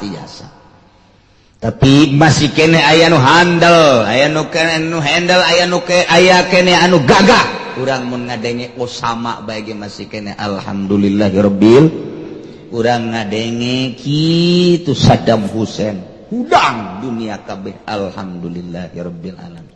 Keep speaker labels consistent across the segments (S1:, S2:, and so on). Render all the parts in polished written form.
S1: Jasa tapi masih kene aya nu handel, aya nu kene nu handle, aya nu ke aya kene anu gagah. Urang mun ngadenge Osama bae ge masih kene alhamdulillahirabbil. Urang ngadenge kitu Saddam Hussein hudang dunia kabeh alhamdulillahirabbil alamin.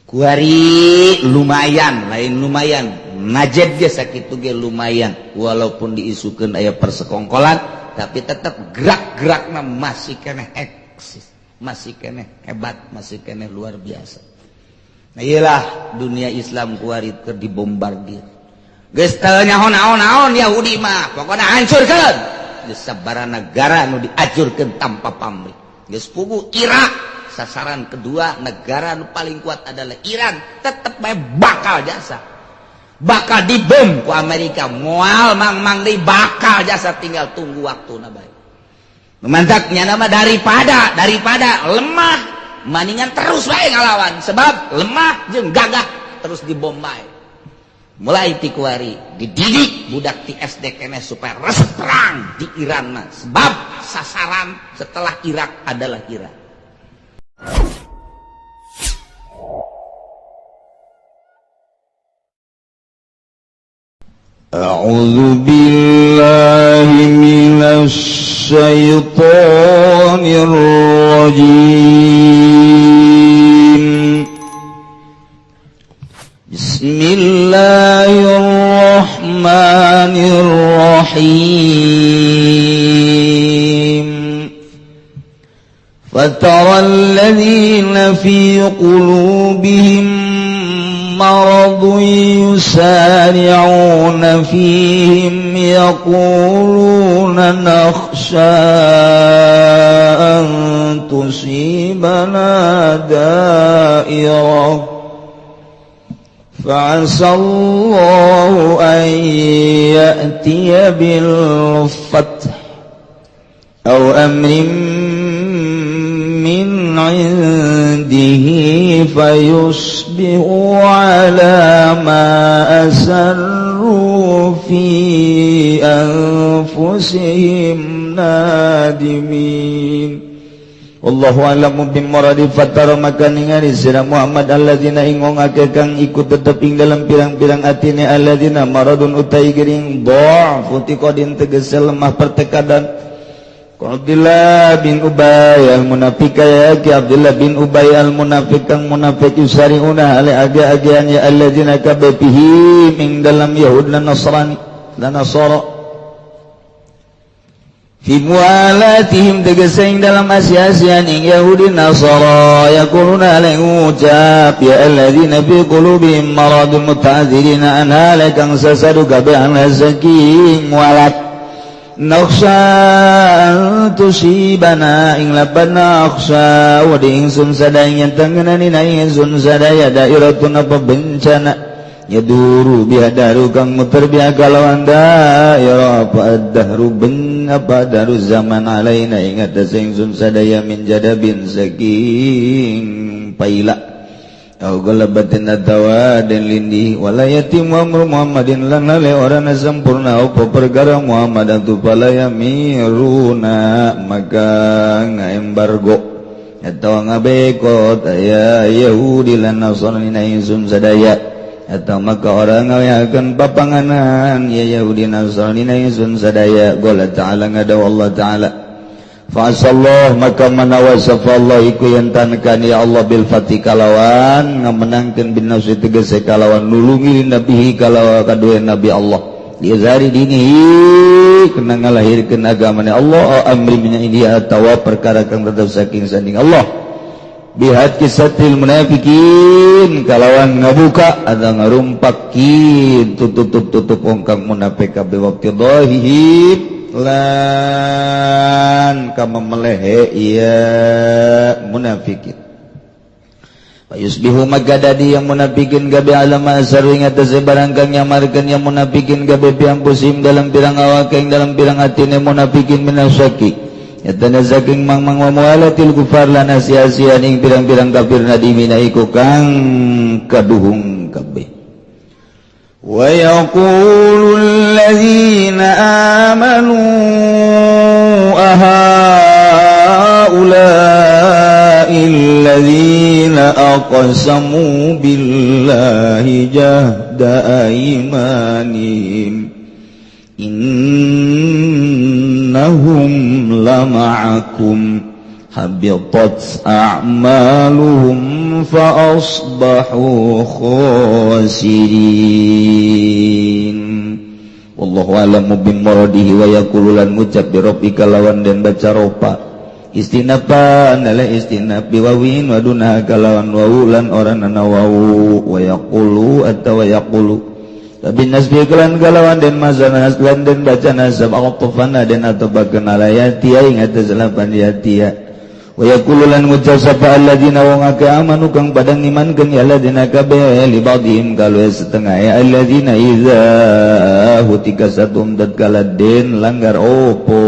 S1: Kuari lumayan, lain lumayan najed ge sakitu ge lumayan, walaupun diisukeun aya persekongkolan tapi tetap gerak-gerakna masih keneh eksis, masih keneh hebat, masih keneh luar biasa. Nah, iyalah dunia Islam kuari keur dibombardir. Geus teu nyaho naon-naon Yahudi mah, pokona hancurkeun. Geus sabaraha negara nu diacurkeun tanpa pamrih. Geus puguh Irak, sasaran kedua negara nu paling kuat adalah Iran, tetep bae bakal jasa. Bakal dibom ku Amerika, moal mang-mang deui bakal jasa, tinggal tunggu waktuna bae. Mantaknya nama daripada daripada lemah maningan terus bae ngalawan, sebab lemah jeung gagah terus dibom bae. Mulai ti kuari dididik budak ti SD keneh supaya resep perang di Iran mah, sebab sasaran setelah Irak adalah Iran.
S2: أعوذ بالله من الشيطان الرجيم. بسم الله الرحمن الرحيم. فترى الذين في قلوبهم مرض يسارعون فيهم يقولون نخشى أن تصيبنا دائرة فعسى الله أن يأتي بالفتح أو أمر من عنده فيصبحوا على ما أسروا في أنفسهم نادمين. Wallahu a'lamu bimuradi. Fatara maka ningali sira Muhammad alladzina ing wong akeh kang iku tetep ing dalam pirang-pirang atine alladzina maradun utai gering dha'fu tiqadin tegese lemah pertekadan. Abdullah bin Ubay al-munafiq ya ki Abdullah bin Ubay al-munafiq kang munafik yusariuna ale age-agean ya alladzina kabihi ing dalam Yahud lan Nasrani lan Nasara fi mualatihim tegese ing dalam asia-asian ing Yahudi Nasara yaquluna ale ngucap ya alladzina fi qulubihim maradun muta'adzirina an halakang sasadu kabeh an saking mualat nakhsha tusibana ing lapan nakhsha wa di ingsun sadaya yen tengenani na ingsun sadaya dairatun apa bencana yaduru biha daru kang muter biha kalawan dairah apa ad-dahru ben apa daru zaman alaina ing atas ingsun sadaya min jadabin saking paila au galabatin atawa dan lindih wala yatim amru Muhammadin lan lale orang sempurna apa perkara Muhammad atu pala yamiruna maka ngaembargo atau ngabekot aya Yahudi lan Nasrani na ingsun sadaya atau maka orang ngaweakeun papanganan ya Yahudi Nasrani na ingsun sadaya. Qala ta'ala ngadaw Allah ta'ala fa'asallah maka manawa safallah iku yen tankan ya Allah bil fatih kalawan ngamenangkeun bin nafsi tegese kalawan nulungi nabihi kalawan kadue nabi Allah diazari dinihi kena ngalahirkeun agamane Allah amri min ini atawa perkara kang tetep saking sanding Allah bihat kisatil munafikin kalawan ngabuka atau ngarumpak kitu tutup-tutup wong kang munafik kabeh waqti dhahihim lan kama melehe iya munafikin. Yusbihu maka dadi yang munafikin gabe alama asaru ing atase barang kang nyamarkeun yang munafikin gabe piampusim dalam pirang awak ing dalam pirang atine munafikin minasyaki yatana saking mang-mang wa mualatil kufar lan asia-asian ing pirang-pirang kafir nadimina iku kang kaduhung kabeh. Wa yaqulu alladzina amanu ahaulai Alladzina aqsamu billahi jahda aymanihim innahum lama'akum habitat a'maluhum fa asbahu khasirin. Wallahu a'lamu bimuradihi. Wa yaqulu lan ngucap bi rabbika lawan den baca ropa istinapan ala istinaf biwawin wa duna kalawan wawu lan ora nana wawu, wa yaqulu atawa yaqulu tapi nasbi kelan kalawan den mazana lan den baca nasab atfana den atabakeun ala yatia ing atas lapan yatia. Wa yaqulu lan ngucap sapa alladzina wong akeh amanu kang padha ngimankeun ya alladzina kabeh li ba'dihim kalu setengah ya alladzina iza hutika satum tatkala den langgar opo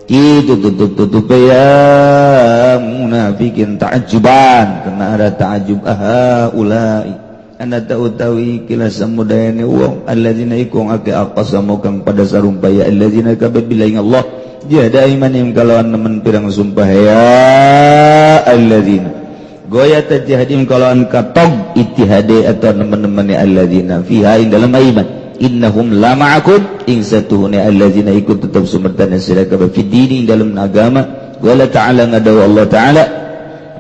S2: itu tutup-tutup ya munafikin ta'ajuban kena ada ta'ajub aha ulai anda tahu-tahu kila samudayane wong alladzina iku ake aqsamu kang pada sarumpah ya alladzina kabeh billahi Allah jahada imanim kalawan nemen pirang sumpah ya alladzina goya tajhadim kalawan katog ittihade atau nemen-nemen ya alladzina fiha ing dalam iman innahum la ma'akum ing satuhune alladzina ikut tetap sumertana sira kabeh fi dini dalam agama. Wala ta'ala ngadawu Allah ta'ala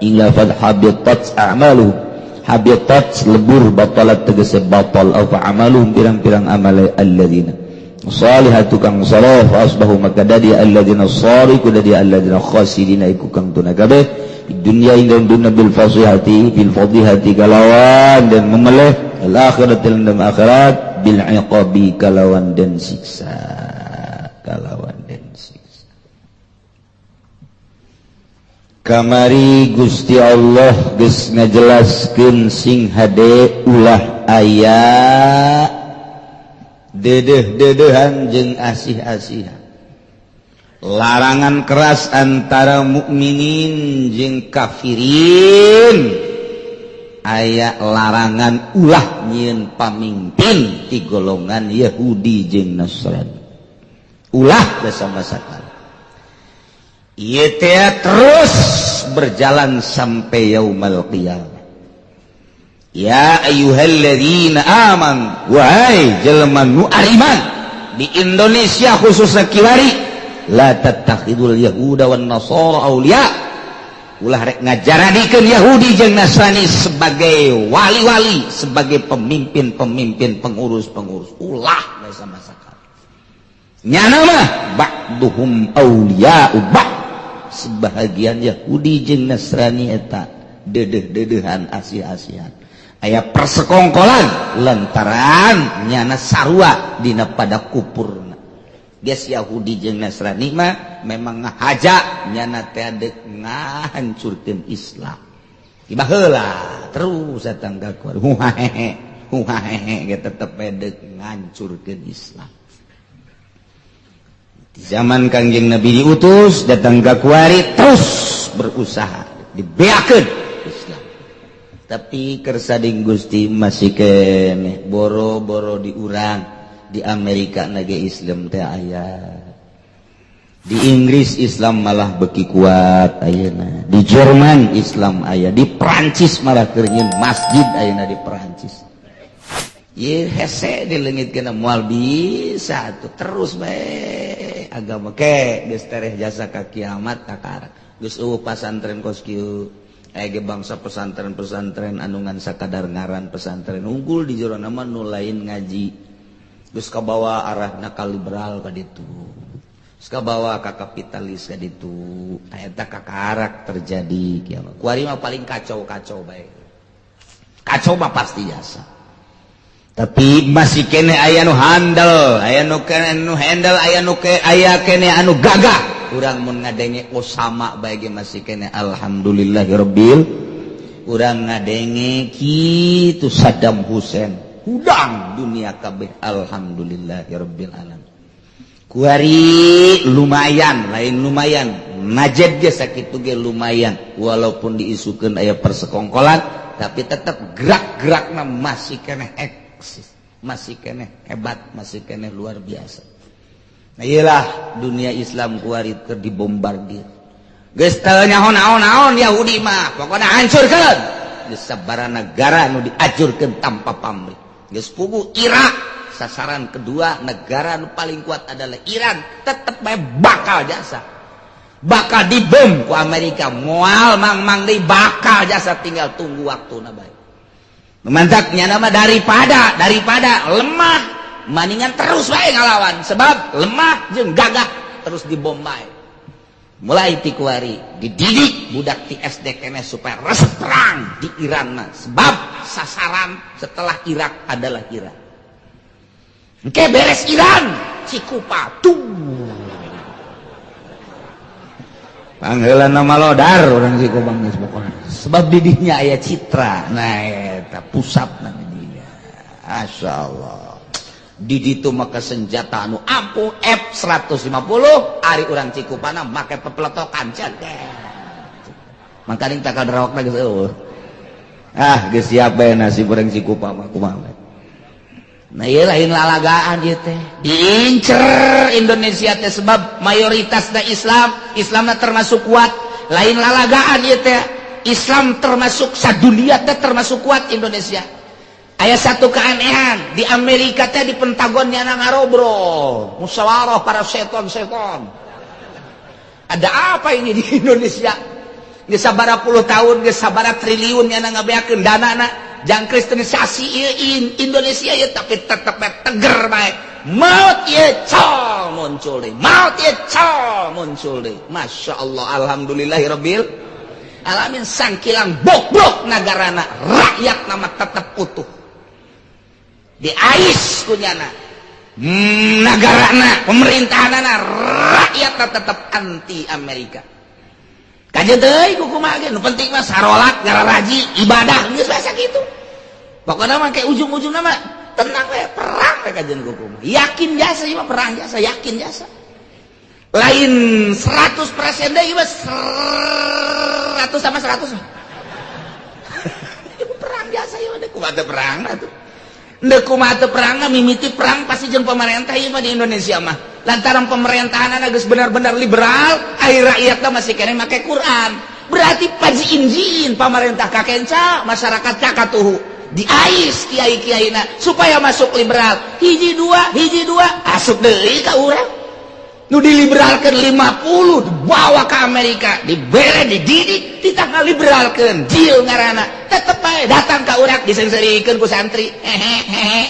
S2: ing lafadz habitat a'maluhum habitat lebur batalat tegese batal aw amaluhum pirang-pirang amale alladzina salihatu kang saleh fa asbahu maka dadi alladzina saliku dadi alladzina khasirina iku kang tuna kabeh di dunya ing dalam dunya bil fasihati bil fadihati kalawan dan memeleh al akhirat dalam akhirat bil iqabi kalawan dan siksa kalawan dan siksa. Kamari Gusti Allah geus ngajelaskeun sing hade ulah aya dedeh-dedehan jeung asih-asihan, larangan keras antara mukminin jeung kafirin, aya larangan ulah nyieun pamimpin ti golongan Yahudi jeung Nasrani, ulah bersama sakali. Ieu teh terus berjalan sampai yaumal qiyamah. Ya ayyuhalladzina amanu, wahai jelema nu ariman di Indonesia khususnya kiwari, la tattakhidul yahuda wan nasara auliya, ulah rek ngajaradikeun Yahudi jeung Nasrani sebagai wali-wali, sebagai pemimpin-pemimpin, pengurus-pengurus, ulah bae sama sakali. Nyana mah ba'duhum auliya'u ba'd, sebahagian Yahudi jeung Nasrani eta dedeh-dedehan asih-asihan, aya persekongkolan lantaran nyana sarua dina pada kupurna. Geus Yahudi jeung Nasrani mah memang ngahaja nyana teh deuk ngahancurkeun Islam. Tiba heula terus datang ka kuar huhahehe huhahehe ge tetep deuk ngahancurkeun Islam. Di zaman Kangjeng Nabi diutus datang ka kuari terus berusaha dibeakeun Islam. Tapi kersading Gusti masih keneh boro-boro diurang di Amerika nage Islam teh aya, di Inggris Islam malah beki kuat ayeuna, di Jerman Islam aya, di Prancis malah keur nyieun masjid ayeuna di Prancis. Ye hese dileungitkeun moal bisa tuh terus bae agama ke geus tereh jasa ka kiamat kakara geus eueuh pasantren kos kieu. Aya ge bangsa pesantren-pesantren anu ngan sakadar ngaran pesantren unggul di jero nama nu lain ngaji geus kabawa arahna ka liberal ka ditu, geus kabawa ka kapitalis ka ditu, eta kakarak terjadi kiamat. Kuari mah paling kacau-kacau bae, kacau mah pasti jasa. Tapi masih kene aya nu handel, aya nu kene nu handle, aya nu ke aya kene anu gagah. Urang mun ngadenge Osama bae ge masih kene alhamdulillahirabbil. Urang ngadenge kitu Saddam Hussein hudang dunia kabeh alhamdulillahirabbil alamin. Kuari lumayan, lain lumayan, Najed ge sakitu ge lumayan walaupun diisukeun aya persekongkolan tapi tetap gerak-gerakna masih keneh eksis, masih keneh hebat, masih keneh luar biasa. Nah, iyalah dunia Islam kuari keur dibombardir.
S1: Geus teu nyaho naon-naon Yahudi mah, pokona hancurkeun. Geus sabaraha negara nu dihancurkeun tanpa pamrih. Geus puguh Irak, sasaran kedua negara nu paling kuat adalah Iran, tetep bae bakal jasa. Bakal dibom ku Amerika, moal mang-mang deui bakal jasa, tinggal tunggu waktuna bae. Mantaknya nama daripada daripada lemah maningan terus bae ngalawan, sebab lemah jeung gagah terus dibom bae. Mulai ti kuari dididik budak ti SD keneh supaya resep perang di Iran mah, sebab sasaran setelah Irak adalah Iran. Engke beres Iran, Cikupa tuh. Panggilan nama lodar orang Cikupa geus pokona. Sebab didinya aya citra. Nah eta pusatna didinya. Masyaallah. Di ditu maka senjata anu ampuh F150 ari urang Cikupana make pepeletokan cek. Mangkaning takal rawakna geus eueuh. Ah geus siap bae nasib urang Cikupa mah kumaha. Nah ieu lain lalagaan ieu teh. Diincer Indonesia teh sebab mayoritasna Islam, Islamna termasuk kuat. Lain lalagaan ieu teh. Islam termasuk sadunia teh termasuk kuat Indonesia. Aya satu keanehan di Amerika teh di Pentagon nyana ngarobrol, musyawarah para seton-seton. Ada apa ini di Indonesia? Geus sabaraha puluh tahun, geus sabaraha triliun nyana ngabeakeun danana jang kristenisasi ieu Indonesia ieu, tapi tetep bae teger bae. Maut ieu col muncul deui, maut ieu col muncul deui. Masya Allah, alhamdulillahirabbil alamin, sangkilang bobrok nagarana, rakyat nama tetep utuh. Diais kunyana nagarana, pemerintahanana, rakyatna tetep anti Amerika. Kajeun deui kumaha ge, nu penting mah sarolat, ngararaji, ibadah, geus biasa kitu. Pokona mah kayak ujung-ujungna mah tenang we, perang we kajeun kumaha. Yakin jasa ieu mah, perang jasa, yakin jasa. Lain 100% deui mah, 100 sama 100 mah. Perang jasa ieu mah, kumaha teu perang atuh. Ndek kumaha teu perang, mimiti perang pasti jeung pemerintah ieu mah di Indonesia mah. Lantaran pemerintahan geus benar-benar liberal, akhir rakyatna masih keneh make Quran. Berarti paji injin pemerintah kakenca, masyarakat kakatuhu. Diais kiai-kiaina supaya masuk liberal. Hiji dua, asup deui ka urang. Nu diliberalkeun 50 dibawa ke Amerika, dibere, dididik, ditanggal liberalkeun, jil ngaranna. Tetep bae datang ka urang diseungseurikeun ku santri. Hehehe.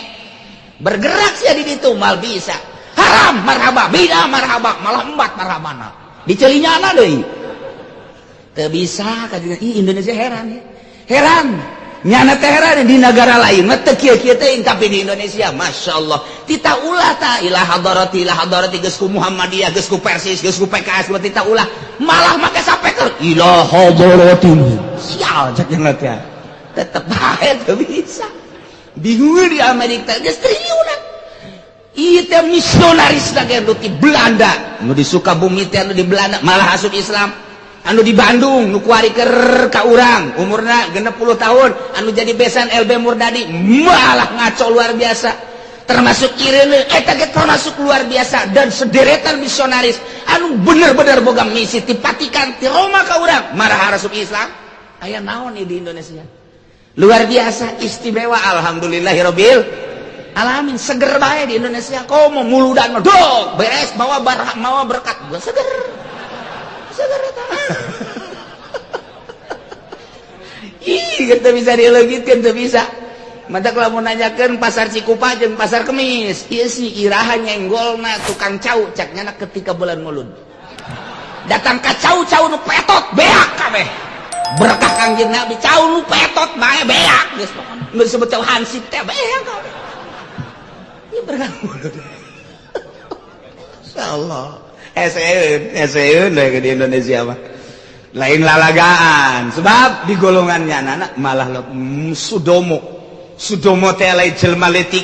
S1: Bergerak sia di ditu mal bisa. Haram marhaba, bida marhaba, malah embat marhabana. Dicelinyana deui. Teu bisa ka ih Indonesia heran ya. Heran. Nyana teh heran di negara lain mah teu kieu-kieu teuing, tapi di Indonesia masyaallah. Tita ulah ta ila hadarati geus ku Muhammadiyah, geus ku Persis, geus ku PKS, tita ulah malah make sapeker ila hadarati. Sial cek nya teh. Tetep bae teu bisa. Bingung di Amerika geus triliunan. Ieu teh misionaris lagi anu di Belanda, nu di Sukabumi teh anu di Belanda malah asup Islam. Anu di Bandung nu kuari keur ka urang umurna 60 tahun anu jadi besan LB Murdadi malah ngaco luar biasa. Termasuk Irene eta ge termasuk luar biasa, dan sederetan misionaris anu bener-bener boga misi ti Vatikan ti Roma ka urang marah asup Islam. Aya naon ieu di Indonesia? Luar biasa istimewa, alhamdulillahirabbil alamin, seger bae di Indonesia. Komo muludan mah dog beres mawa barah mawa berkat, seger seger eta. Ih, kita bisa dileungitkeun teu bisa. Mata kalau mau nanyakeun pasar Cikupa jeung pasar Kemis, ieu si iraha nyenggolna tukang cau cak nyana ketika bulan Mulud. Datang ka cau-cau nu petot beak kabeh. Berkah Kangjeng Nabi cau nu petot bae beak geus pokona. Nu disebut cau hansip teh beak kabeh. Ieu berkah Mulud. Insyaallah. Eseun di Indonesia mah. Lain lalagaan, sebab di golongannya anak malah Sudomo. Sudomo teh lain jelma letik.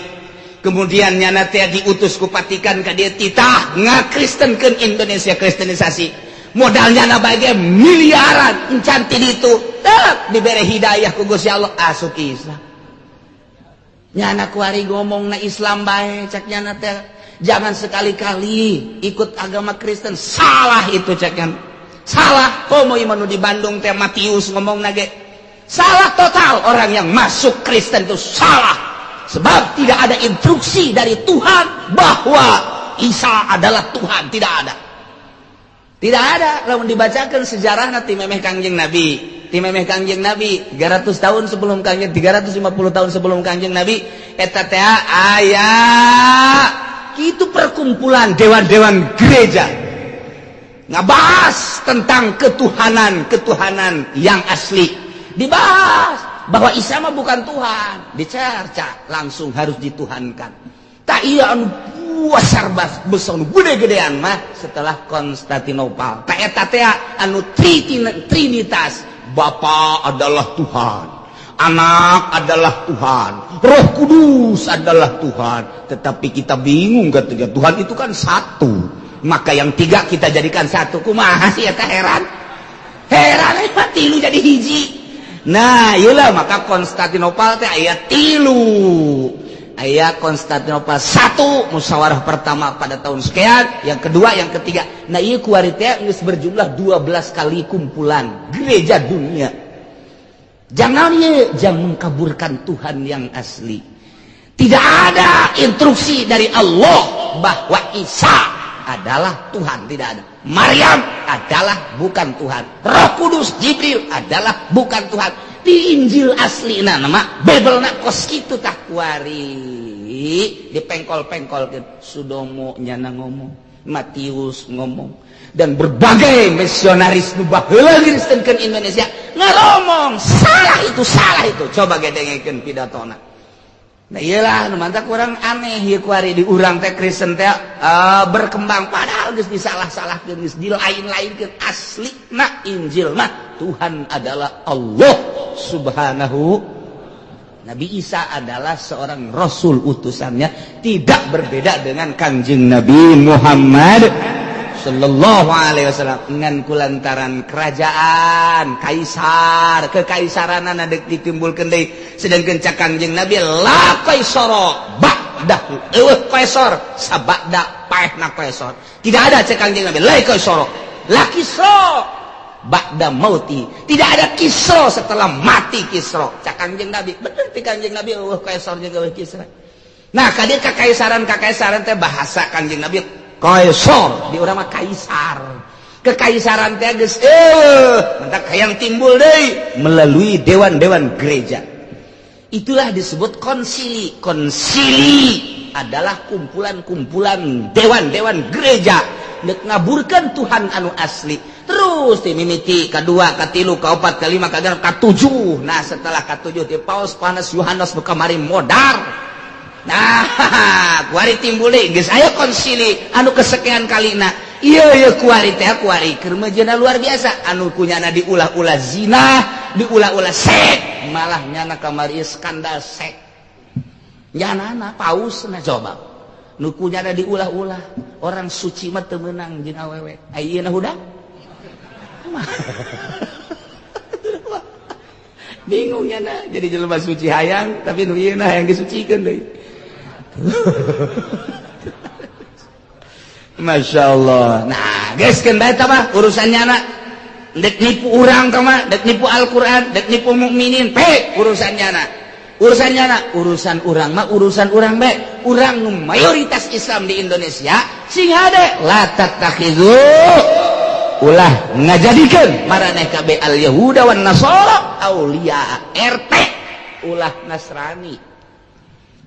S1: Kemudian nyana teh diutus ku Vatikan ka dieu titah ngakristenkeun Indonesia, kristenisasi. Modalnya na bae miliaran encan ti ditu. Tep dibere hidayah ku Gusti Allah asup Islam. Nyana kuari ngomong na Islam bae cak nyana teh jangan sekali-kali ikut agama Kristen, salah itu cak nyana. Salah komo ieu nu di Bandung teh Matius ngomong nage. Salah total, orang yang masuk Kristen itu salah. Sebab tidak ada instruksi dari Tuhan bahwa Isa adalah Tuhan, tidak ada. Tidak ada. Lamun dibacakan sejarah nanti memeh Kangjeng Nabi, ti memeh Kangjeng Nabi 300 tahun sebelum Kangjeng, 350 tahun sebelum Kangjeng Nabi eta teh aya kitu perkumpulan dewan-dewan gereja ngabahas tentang ketuhanan-ketuhanan yang asli. Dibahas bahwa Isa mah bukan Tuhan, dicerca langsung harus dituhankan. Tak iya anu besar besar nu gede-gedean mah setelah Konstantinopel. Tak eta teh anu trinitas, Bapa adalah Tuhan, Anak adalah Tuhan, Roh Kudus adalah Tuhan. Tetapi kita bingung ketika Tuhan itu kan satu, maka yang tiga kita jadikan satu. Kumaha sih eta, heran heran eta tilu jadi hiji. Nah, iyalah maka Konstantinopel teh aya tilu. Aya Konstantinopel satu, musyawarah pertama pada tahun sekian, yang kedua, yang ketiga. Nah, ieu kuari teh geus berjumlah 12 kali kumpulan gereja dunia. Jangan ye, jangan mengkaburkan Tuhan yang asli. Tidak ada instruksi dari Allah bahwa Isa adalah Tuhan, tidak ada. Maryam adalah bukan Tuhan. Roh Kudus, Jibril adalah bukan Tuhan. Di Injil asli nah nama Bible na kos kitu tah kuari dipengkol-pengkol Sudomo nyana ngomong, Matius ngomong, dan berbagai misionaris nu baheula ngristenkeun Indonesia ngaromong salah itu, salah itu. Coba gedengekeun pidatona. Nah, iyalah nu mantak kurang aneh ieu kuari di urang teh Kristen teh berkembang padahal geus disalah-salahkeun, geus dilain-lainkeun. Asli na Injil mah Tuhan adalah Allah Subhanahu. Nabi Isa adalah seorang rasul utusannya, tidak berbeda dengan Kanjeng Nabi Muhammad Sallallahu Alaihi Wasallam. Ngan kulantaran kerajaan kaisar, kekaisaran dek ditimbulkeun deui, sedangkan cak Kangjeng Nabi la kaisara ba'dahu, eueuh kaisar sabada paehna kaisar tidak ada. Cek Kangjeng Nabi la kaisara la kisra ba'da mauti, tidak ada Kisra setelah mati Kisra, cak Kangjeng Nabi. Bener ti Kangjeng Nabi eueuh kaisar jeung eueuh Kisra. Nah, ka dieu kakaisaran, kakaisaran teh bahasa Kangjeng Nabi kaisar, di urang mah kaisar. Kekaisaran teh geus mentak hayang timbul deui melalui dewan-dewan gereja. Itulah disebut konsili. Konsili adalah kumpulan-kumpulan dewan-dewan gereja nek ngaburkan Tuhan anu asli. Terus di mimiti kedua, katilu, kaopat, kelima, kagenep, katujuh. Nah, setelah katujuh di Paus Panas Yohanes nu kamari modar. Nah, kuari timbul deui geus aya konsili anu kesekian kalina. Ieu ieu kuari teh kuari keur luar biasa anu kunyana diulah-ulah zina, diulah-ulah sek, malah nyana kamari skandal sek. Nyana paus. Nah, coba nu kunyana diulah-ulah orang suci mah teu meunang jeung awewe. Ayeuna hudang bingung nyana jadi jelema suci hayang, tapi nu ieu hayang disucikeun deui. Masya Allah. Nah, geus keun bae mah urusannya anak dek nipu urang mah, dek nipu Al-Qur'an, dek nipu mukminin pe urusannya anak, urusannya anak, urusan urang mah urusan urang bae. Urang nu mayoritas Islam di Indonesia sing hade la tattakhidhu, ulah ngajadikeun maraneh kabeh al Yahuda wan Nasara auliya. RT ulah Nasrani,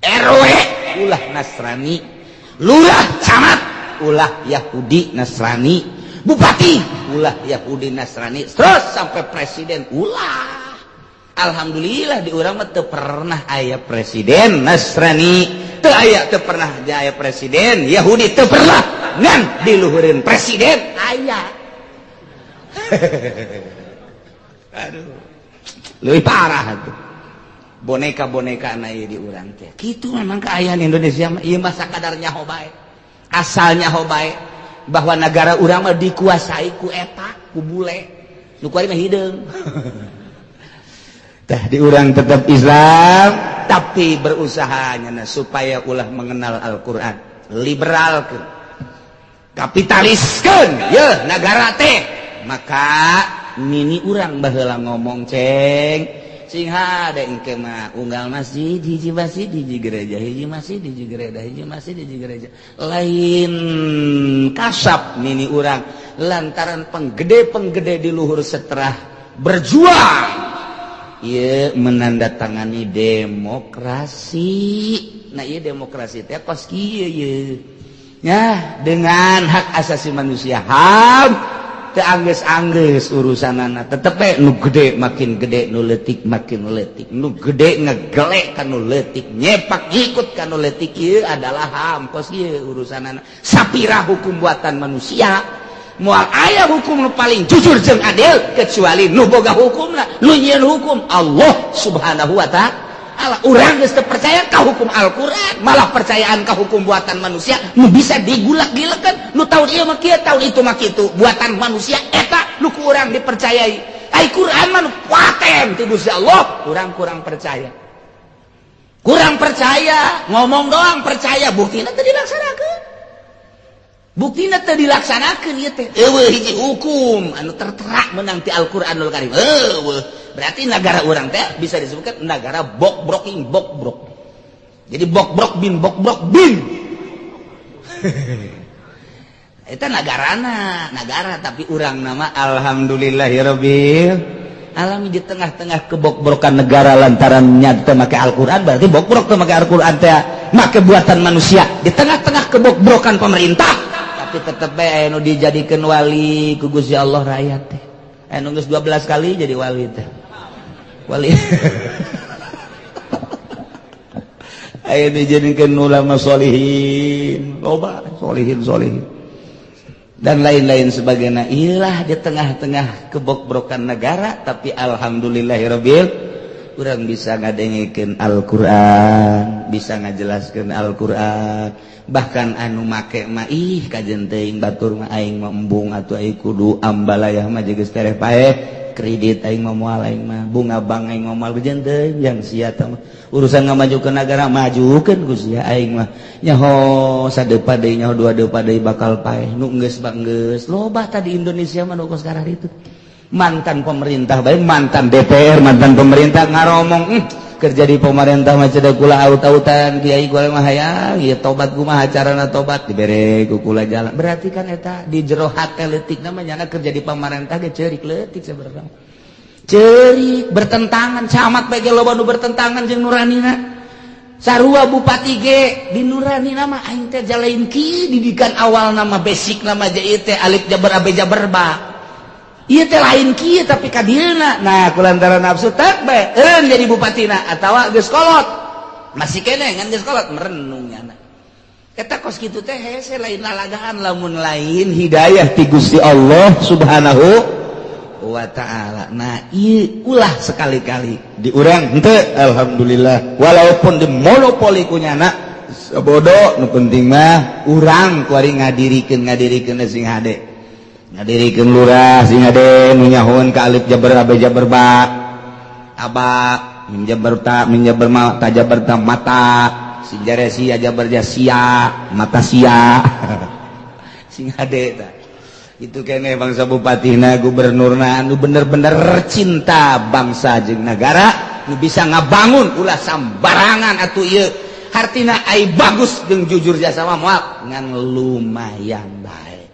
S1: RW ulah Nasrani, lurah camat ulah Yahudi Nasrani, bupati ulah Yahudi Nasrani, terus sampai presiden ulah. Alhamdulillah di urang mah teu pernah aya presiden Nasrani, teu aya, teu pernah aya presiden Yahudi, teu pernah. Ngan diluhureun presiden aya. Aduh, leuwih parah tuh boneka-boneka na di urang teh. Kitu memang keayaan Indonesia mah ieu mah sakadar nyaho bae, asal nyaho bae bahwa negara urang mah dikuasai ku eta, ku bule nu kuari mah hideung. Tah, di urang tetap Islam tapi berusaha nyana supaya ulah mengenal Al-Qur'an, liberalkeun, kapitaliskeun ye negara teh. Maka nini urang baheula ngomong, "Ceng, sing hade engke mah unggal masjid hiji, masjid hiji gereja, hiji masjid hiji gereja, hiji masjid hiji gereja." Lain kasap nini urang, lantaran penggede-penggede di luhur setelah berjuang ieu menandatangani demokrasi. Nah, ieu demokrasi teh kos kieu ieu ya, dengan hak asasi manusia, HAM. Teu anggeus-anggeus urusanana, tetep we nu gede makin gede, nu leutik makin leutik, nu gede ngegelek ka nu leutik, nyepak ikut ka nu leutik. Ieu adalah HAM, kos ieu urusanana. Sapira hukum buatan manusia, moal aya hukum nu paling jujur jeung adil kecuali nu boga hukumna, nu nyieun hukum, Allah Subhanahu wa Ta'ala. Urang geus teu percaya ka hukum Al-Qur'an, malah percayaan ka hukum buatan manusia nu bisa digulak-gilekeun, nu tahun ieu mah kieu, tahun itu mah kitu. Buatan manusia eta nu ku urang dipercayai. Ai Quran mah nu paten ti Gusti Allah, urang kurang percaya, kurang percaya. Ngomong doang percaya, buktina teu dilaksanakeun, buktina teu dilaksanakeun. Ieu teh euweuh hiji hukum anu tertera menang ti Al-Qur'anul Karim, euweuh. Berarti negara urang teh bisa disebutkan negara bokbroking bokbrok. Jadi bokbrok bin bokbrok bin itu negarana negara. Tapi urang nama alhamdulillahirabbil alamin, di tengah-tengah kebokbrokan negara lantaran nyata make Al-Qur'an, berarti bokbrok teu make Al-Qur'an teh, make buatan manusia. Di tengah-tengah kebokbrokan pemerintah, tapi tetep bae anu dijadikeun wali ku Gusti Allah rakyat teh. Anu geus 12 kali jadi wali teh, wali aya dijadikeun ulama solihin, loba solihin solihin dan lain-lain sebagainya. Iyalah, di tengah-tengah kebokbrokan negara, tapi alhamdulillahirabbil urang bisa ngadengekeun Al-Qur'an, bisa ngajelaskeun Al-Qur'an. Bahkan anu make mah, ih, kajen teuing batur mah, aing mah embung atuh, aing kudu ambalayah mah geus tereh paeh kredit aing mah, moal aing mah bunga bank aing mah moal. Kajen teuing yang sia mah urusan ngamajukeun negara, majukeun ku sia. Aing mah nyaho sadepa deui, nyaho dua depa deui bakal paeh. Nu geus bang geus loba tadi Indonesia mah nu kos itu mantan pemerintah baik, mantan DPR, mantan pemerintah ngaromong, kerja di pemerintah mah cedak kula aut-autan, kiai kula mah hayang ieu tobat, kumaha carana tobat, dibere ku kula jalan. Berarti kan eta di jero hate leutik namanya kerja di pemerintah ge ceurik leutik sebenarnya, ceurik bertentangan. Camat bae ge loba nu bertentangan jeung nuranina, sarua bupati ge. Di nurani nama aing teh jalain ki didikan awal nama basic nama JIT alif jabar ab jabar ba. Ieu teh lain kieu tapi kadieuna. Nah, kulantaran nafsu tak bae eureun jadi bupatina atawa geus kolot, masih kene ngan geus kolot merenung nyana. Eta kos kitu teh hese, lain lalagaan lamun lain hidayah ti Gusti Allah Subhanahu wa Ta'ala. Nah, ieu ulah sekali-kali di urang henteu, alhamdulillah, walaupun di monopoli ku nyana bodoh, nu penting mah urang kuari ngadirikeun, ngadirikeun sing hade, ngadirikeun lurah sing hade, nu nyahoan ka alif jabar abe jabar ba, aba mim jabar ta, mim jabar ma, ta jabar ta, mata sin jare sia jabar ja sia, mata sia, sing hade ta. Itu kene bangsa bupatina, gubernurna anu bener-bener cinta bangsa jeung negara, nu bisa ngabangun. Ulah sambarangan atuh ieu hartina. Ai bagus jeung jujur jasa mah moal, ngan lumayan bae.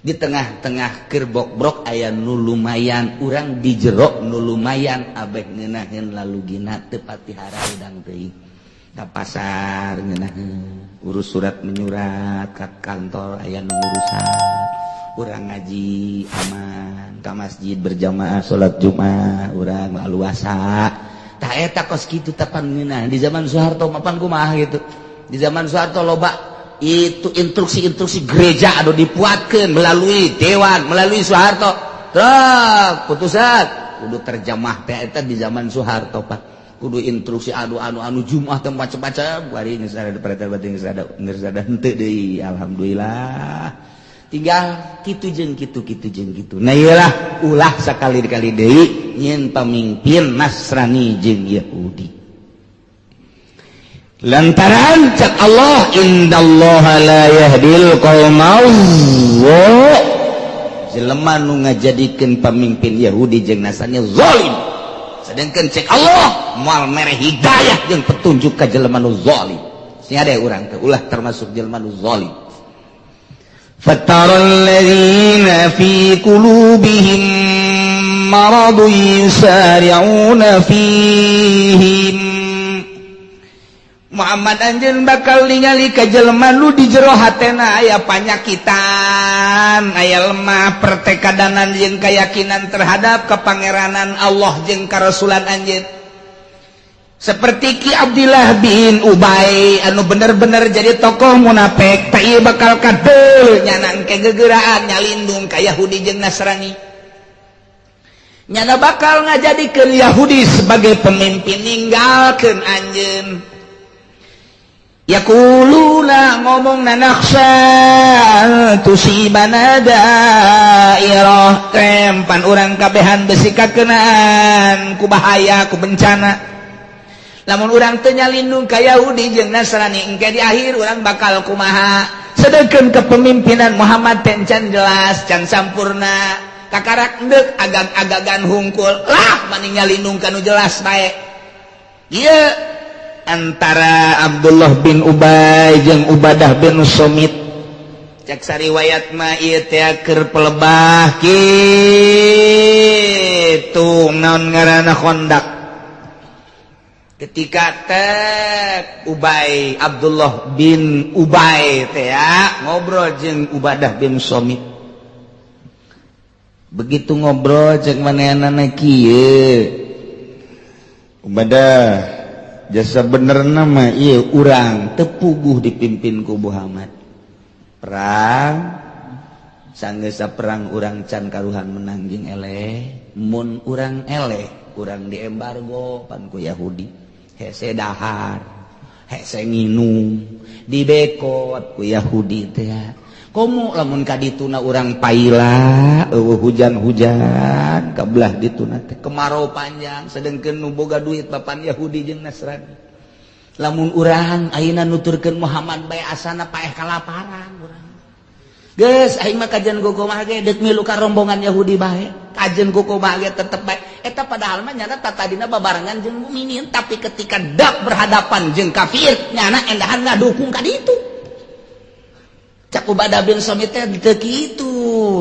S1: Di tengah-tengah kerbok-brok aya nu lumayan, urang di jero nu lumayan abeh ngeunaheun lalugina, teu pati haraudang teuing ka pasar ngeunaheun, urus surat menyurat ka kantor aya nu ngurusan. Urang ngaji aman, ka masjid berjamaah salat Jumat urang luasa. Tah, eta kos kitu tapan ngeunah. Di zaman Soeharto mapan kumaha gitu? Di zaman Soeharto loba itu instruksi-instruksi gereja anu dipuatkeun melalui dewan, melalui Soeharto. Truk putusan kudu terjemah teh eta di zaman Soeharto, Pak. Kudu instruksi anu anu anu Jumat teh macam-macam. Bari geus ada perintah, berarti geus ada, geus ada henteu deui, alhamdulillah. Tinggal kitu jeung kitu, kitu jeung kitu. Nah, iyalah, ulah sakali-kali deui nyieun pamimpin Nasrani jeung Yahudi, lantaran cak Allah, innallaha la yahdil qaumal. jelema nu ngajadikeun pamimpin Yahudi jeung Nasrani zalim, sedangkan cek Allah moal mere hidayah jeung petunjuk ka jelema nu zalim. Sing ada urang teh ulah termasuk jelema nu zalim.
S2: فترى الذين في قلوبهم مرض يسارعون فيهم.
S1: Muhammad, anjeun bakal ningali ka jelema nu di jero hatena aya panyakitan, aya lemah pertekadanan jeung keyakinan terhadap kepangeranan Allah jeung karasulan anjeun, seperti Ki Abdillah bin Ubay anu bener-bener jadi tokoh munafik. Tak ieu bakal kadeul nyana engke gegeraan nyalindung ka Yahudi jeung Nasrani. Nyana bakal ngajadikeun Yahudi sebagai pemimpin, ninggalkeun anjeun. Yaquluna, ngomong na, nakhsya tusibana dairah, tempan urang kabehan besi kakenaan ku bahaya, ku bencana, lamun urang teu nyalindung ka Yahudi jeung Nasrani, engke di akhir urang bakal kumaha? Sedangkan kepemimpinan Muhammad teh can jelas, can sampurna, kakarak endek agag-agagan hungkul lah. Mending nyalindung kanu jelas bae. Ieu
S2: Antara Abdullah bin Ubay jeung Ubadah bin Somit.
S1: Cek sariwayat mah ieu teh keur pelebah kitu, naon ngaranna, Khandaq. Ketika teh Ubay, Abdullah bin Ubay teh ya, ngobrol jeung Ubadah bin Somit. Begitu ngobrol, cek manehna kieu,
S2: "Ubadah, jasa bener nama
S1: iya urang teu puguh dipimpin ku Muhammad. Perang sanggeus perang, urang can karuhan menang jeung eleh. Mun urang eleh, urang diembargo pan ku Yahudi, hese dahar, hese nginum, dibekot ku Yahudi teh. Komo lamun ka dituna urang paila, eueuh hujan-hujan, kabelah dituna teh kemarau panjang, sedengkeun nu boga duit papan Yahudi jeung Nasrani. Lamun urang ayeuna nuturkeun Muhammad bae, asana paeh kalaparan urang. Geus, aing mah kajian kumaha ge deuk milu ka rombongan Yahudi bae, kajian kumaha ge tetep bae." Eta padahal mah nyana tatadina babarengan jeung mukminin, tapi ketika dak berhadapan jeung kafir, nyana endahan ngadukung ka ditu. Cak Ubadah bin Somit teh teu kitu.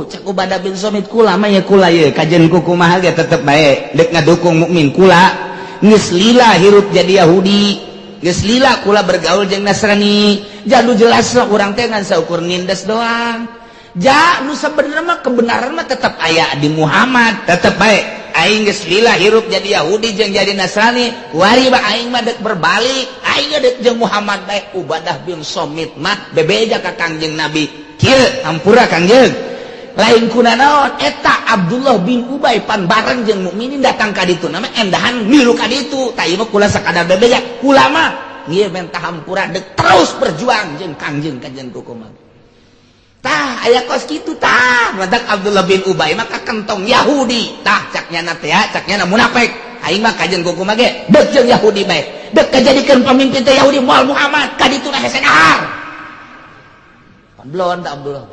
S1: Cak Ubadah bin Somit, "Kula mah ya kula ye, kajian kumaha ge tetep bae deuk ngadukung mukmin. Kula geus lila hirup jadi Yahudi, geus lila kula bergaul jeung Nasrani. Jadu jelas lah urang teh ngan saukur nindes doang. Ja nu sebenarnya mah kebenaran mah tetap aya di Muhammad, tetep bae. Aing geus lila hirup jadi Yahudi jeung jadi Nasrani, kuari mah aing mah deuk berbalik, aing deuk jeung Muhammad bae." Ubadah bin Somit mah bebeja ka Kangjeng Nabi kieu, "Hampura, Kangjeng, lain kuna naon, eta Abdullah bin Ubay pan bareng jeung mukminin datang ka ditu, nama endahan milu ka ditu. Tah, ieu mah kula sakadar bebeja. Kula mah ieu menta hampura, deuk terus berjuang jeung Kangjeng kajian kukumaha." Tah, aya kos kitu tah. Matak Abdullah bin Ubay maka kentong Yahudi. Tah, cak nyana teh, cak nyana munafik. "Aing mah kajian kukumaha ge deuk jeung Yahudi bae. Deuk kajadikeun pamimpin teh Yahudi, moal Muhammad. Ka ditu hese dahar." Pan belon tak Abdullah.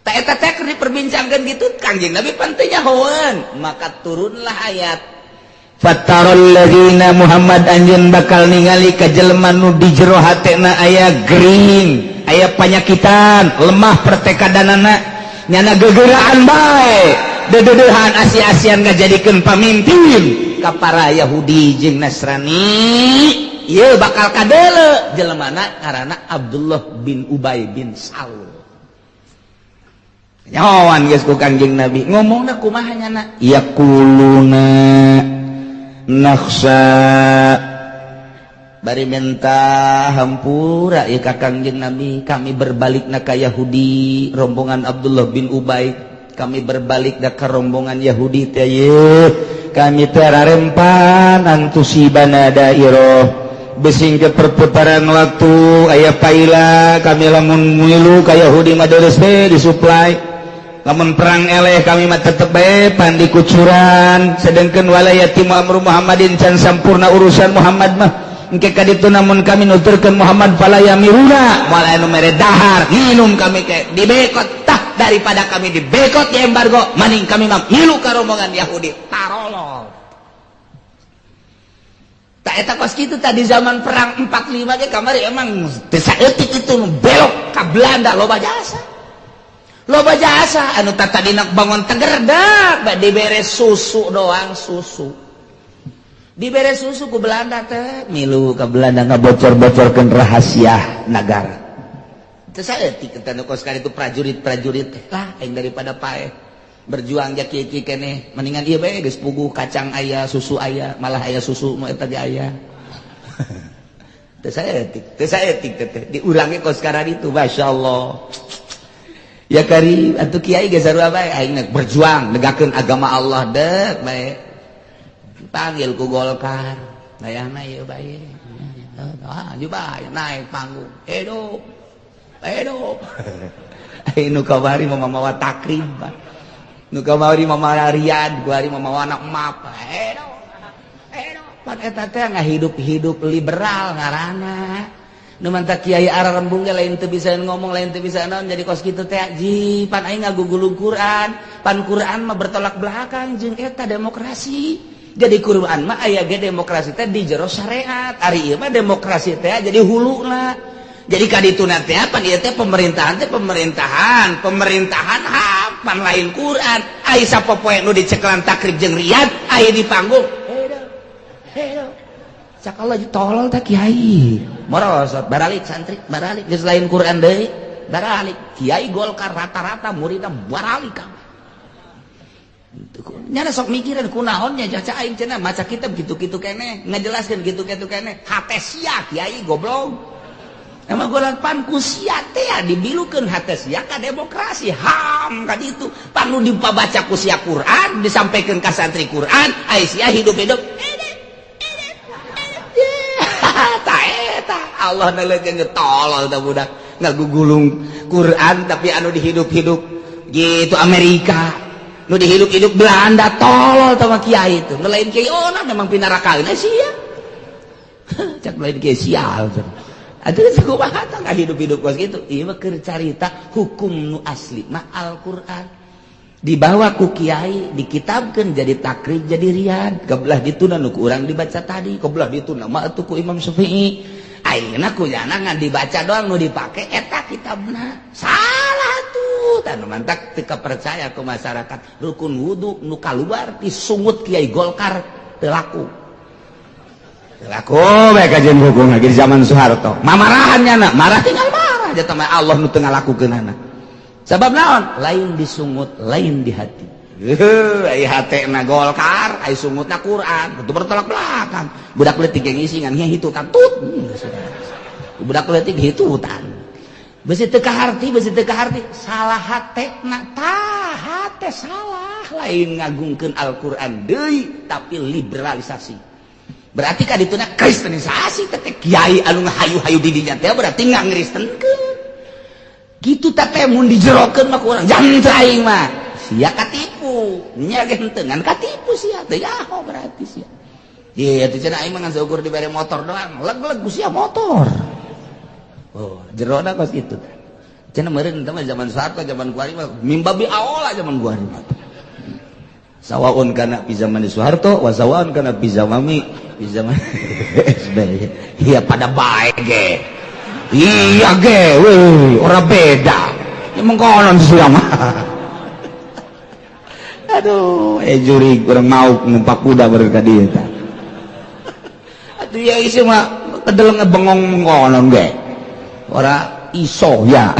S1: Tak eta teh keur diperbincangkeun gitu, Kangjeng Nabi pan teu nyahoeun. Maka turunlah ayat.
S2: Fataral ladzina, Muhammad, anjeun bakal ningali ka jelema nu di jero hatena aya gering, aya panyakitan, lemah pertekadanana, nyana gegeraan bae, dededehan, asi-asian ngajadikeun pamimpin ka para Yahudi jeung Nasrani.
S1: Ieu bakal kadeuleu jelemana ngaranna Abdullah bin Ubay bin Salul.
S2: Nyawan geus ku Kangjeng Nabi ngomongna kumaha nyana? Yaquluna nakhsha,
S1: bari minta hampura ya ka Kangjeng Nabi, "Kami berbalik na ka Yahudi, rombongan Abdullah bin Ubay, kami berbalik na ka rombongan Yahudi teh ye.
S2: Kami terarempan antusibana dairah, besing ke perputaran waktu aya paila. Kami lamun milu ka Yahudi mah deres be disuplai. Lamun perang eleh, kami mah tetep bae pan dikucuran, sedangkan wala yatimmu amru Muhammadin, can sampurna urusan Muhammad mah."
S1: Engke ka ditu namun kami nuturkeun Muhammad fala yamiruna moal anu mere dahar minum kami ke dibekot. Tah, daripada kami dibekot di embargo, maning kami mah milu ka rombongan Yahudi. Tarolol tak eta kos kitu. Tadi zaman perang 45 ge kamari emang teu saeutik itu belok ka Belanda. Loba jasa, loba jasa anu tadina bangun teger dak dibere susu doang, susu dibere susu ku Belanda teh milu ke Belanda, ngabocor-bocorkeun rahasia negara. Teu saeutik eta nu kos itu prajurit-prajurit teh lah. Aing daripada paeh berjuang ja kieu kieu keneh, mendingan ieu bae, geus puguh kacang aya, susu aya, malah aya susu nu eta ge aya. Teu saeutik, teu saeutik teh diulangi kos itu. Masyaallah ya kari atuh kiai ge sarua bae. Aing berjuang negakeun agama Allah dek bae, panggil ku Golkar dayana ieu bae. Ah, bae naik panggung, hidup, hidup. Aing nu kamari mah mawa Takrib, nu kamari mah mawa Riyad, kuari mah mawa anak map, hidup, hidup. Pan eta teh ngahidup-hidup liberal ngaranna. Nu mantak kiai ararembung ge lain teu bisa ngomong, lain teu bisa naon, jadi kos kitu teh. Ji pan aing ngagugulung Quran, pan Quran mah bertolak belakang jeung eta demokrasi. Jadi Quran mah aya ge demokrasi teh di jero syariat, ari ieu mah demokrasi teh jadi huluna. Jadi kadituna teh pan ieu teh pemerintahan teh pemerintahan pemerintahan HAM, pan lain Quran. Ai sapopoe nu diceklan Takrib jeung Riyad aya di panggung, hidup, hidup. Cak Allah, tolol teh kiai morosot, baralik santri, baralik. Geus lain Quran deui, baralik. Kiai Golkar rata-rata muridna baralik kabeh. Nyana sok mikiran kunaonnya caca aing cenah maca kitab gitu-gitu keneh, ngajelaskeun gitu-gitu keneh, hate sia kiai goblok. Emang golan pan ku sia teh dibilukeun hate sia ka demokrasi HAM ka ditu. Pan nu dipabaca ku sia Quran, disampaikan ka santri Quran, ai sia hidup-hidup eta. Allah nelekeun, tolol tah budak ngagugulung Quran tapi anu dihidup-hidup gitu Amerika, nu dihidup-hidup Belanda. Tolol tah kiai itu. Nu lain kiai, oh nah, memang pinarakaeun sia. Cak lain kiai sial. Atuh kumaha tah hidup-hidup kos kitu? Ieu mah keur carita hukum nu asli mah Al-Qur'an dibawa ku kiai, dikitabkan jadi Takrib, jadi Riyad. Kebelah dituna nu ku urang dibaca tadi, kebelah dituna mah atuh ku Imam Syafi'i. Ayeuna ku jana ngan dibaca doang, nu dipake eta kitabna salah tuh. Tah, mantak teu percaya ke masyarakat. Rukun wudu nu kaluar disungut kiai Golkar teu laku, teu laku bae kajian hukum lagi di zaman Soeharto. Mamarahan nyana, marah tinggal marah jatah mah, Allah nu teu ngalakukeunana. Sebab naon? Lain disungut, lain di hati. Ai hatena Golkar, ai sungutna Quran, itu bertolak belakang. Budak leutik yang ngisi ngan hitutan tut. Budak leutik hitutan. Besi teu kaharti, besi teu kaharti, salah hatena tah, hate salah, lain ngagungkeun Al-Qur'an deui tapi liberalisasi. Berarti kadituna kristenisasi teh. Kiai anu ngahayu-hayu di dinya teh berarti ngangristenkeun. Gitu teh mun dijerokeun mah ku urang jangan aing mah sia katipu nya ge henteu, ngan katipu sia teh yaho berarti sia. Iya, itu cenah aing mah ngan saukur dibere motor doang, leg-leg ku sia motor. Oh, jerona kos kitu. Cenah meureun teh mah zaman Soeharto, zaman kuari mah mimbabi aola zaman kuari mah. Sawaun kana fi zaman Soeharto wa sawaun kana fi zaman SBY. Iya pada bae ge. Iya ge, wih, ora beda. Ya mengkonon sia mah. Aduh, eh juri kurang mau numpak kuda berka dieu tah. Atuh ya isi mah kedel ngebengong mengkonon ge. Ora iso ya.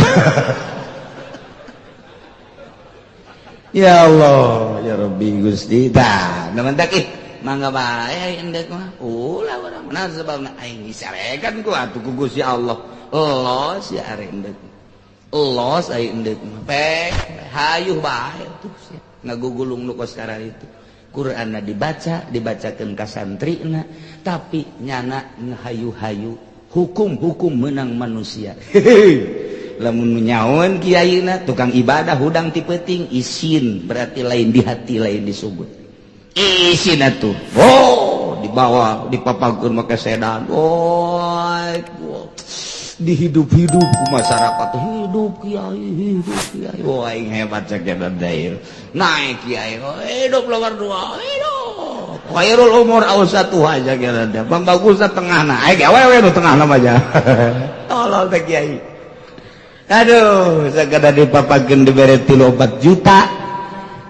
S1: Ya Allah, ya Rabbi Gusti. Tah, namun tak ih, mangga bae endek mah. Ulah urang. Nah, sebabna aing disarekan ku atuh ku Gusti Allah. Los ya are endek. Los aing endek mah. Pek hayuh bae tuh sia. Ngagugulung nu kos itu. Qur'anna dibaca, dibacakeun ka santrina, tapi nyana ngahayu-hayu hukum-hukum menang manusia. Lamun nyaon kiaina tukang ibadah hudang ti peuting isin, berarti lain di hati, lain disebut isin atuh. Oh, Dibawa dipapakeun make sedan. Oh, dihidup-hidup ku masyarakat, hidup kiai, hidup kiai. Wah, aing hebat cek eta. Naik kiai, oh, hidup nomor dua, hidup khairul umur awsatuha aja kira pambagusna tengahna. Aing awewe nu tengahna mah aja tolol teh kiai. Aduh, sagada dipapakeun dibere 3 juta,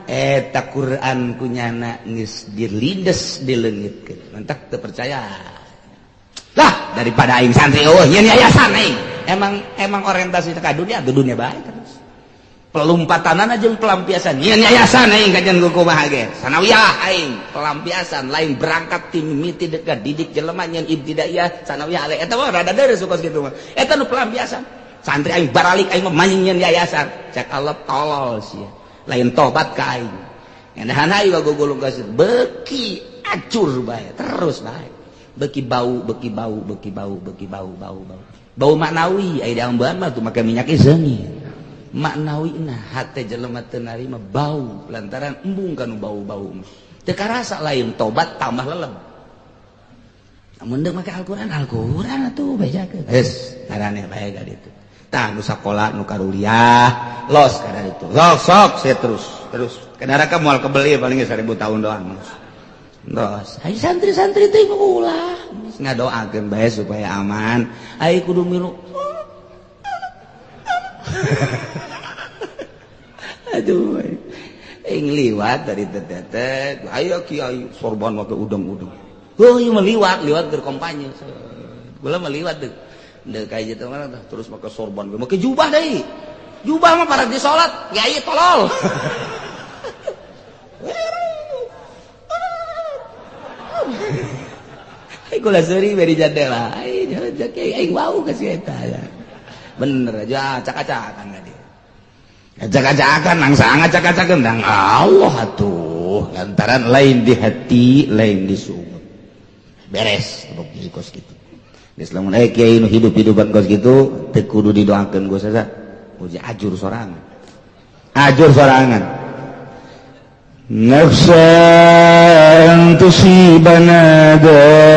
S1: eta Quran kunyana geus dilindes, dileungitkeun. Mantak teu percaya lah, daripada aing santri, oh nyeun yayasan aing. Emang emang orientasi ka dunia tuh, dunia baik terus pelumpatanana jeung pelampiasan. Nyeun yayasan aing kajian kumaha ge sanawiyah aing, pelampiasan lain berangkat ti mimiti dekat didik jelema nyeun ibtidaiyah, sanawiyah, aliyah. Eta mah rada deureuh kos kitu mah, eta nu pelampiasan. Santri aing baralik, aing mah manjing nyeun yayasan. Cek Allah, tolol sia, lain tobat ka aing. Enahan aing gugulung ka beki acur bae terus bae, beki bau, beki bau, beki bau, beki bau, bau, bau, bau maknawi. Aya diambean mah tuh make minyak seungit maknawi. Nah, hate jelema teu narima bau lantaran embung kanu bau-bau, teu karasa lain tobat, tambah leleb. Namun deuk make Al-Qur'an, Al-Qur'an atuh bejakeun geus ngaraneh bae ka ditu. Tah, nu sakola, nu karuliah, los kada ditu, sok sok saya terus terus ke neraka moal kebeli, paling 1000 tahun doang. Terus, hai santri-santri teh ulah ngadoakeun bae supaya aman. Ai kudu milu. Aduh, aing liwat dari teteh, ayo kiai sorban make udang-udang. Oh, ieu mah liwat, liwat berkompanye. Gula mah liwat deh. Deh kayak gitu mah terus make sorban, make jubah deui. Jubah mah para di salat, kiai tolol. Kula seuri beri jandela. Ai aing wau ka si eta. Bener aja acak-acakan ka dia. Acak-acakan nangsa ngacak-acakan dang Allah atuh. Lantaran lain di hati, lain di sungut. Beres bukti kos kitu. Geus lamun aya kiai nu hidup-hidupan kos kitu teu kudu didoakeun ku saha. Uji ajur sorangan. Ajur sorangan.
S2: Nafsan tusibana dairah,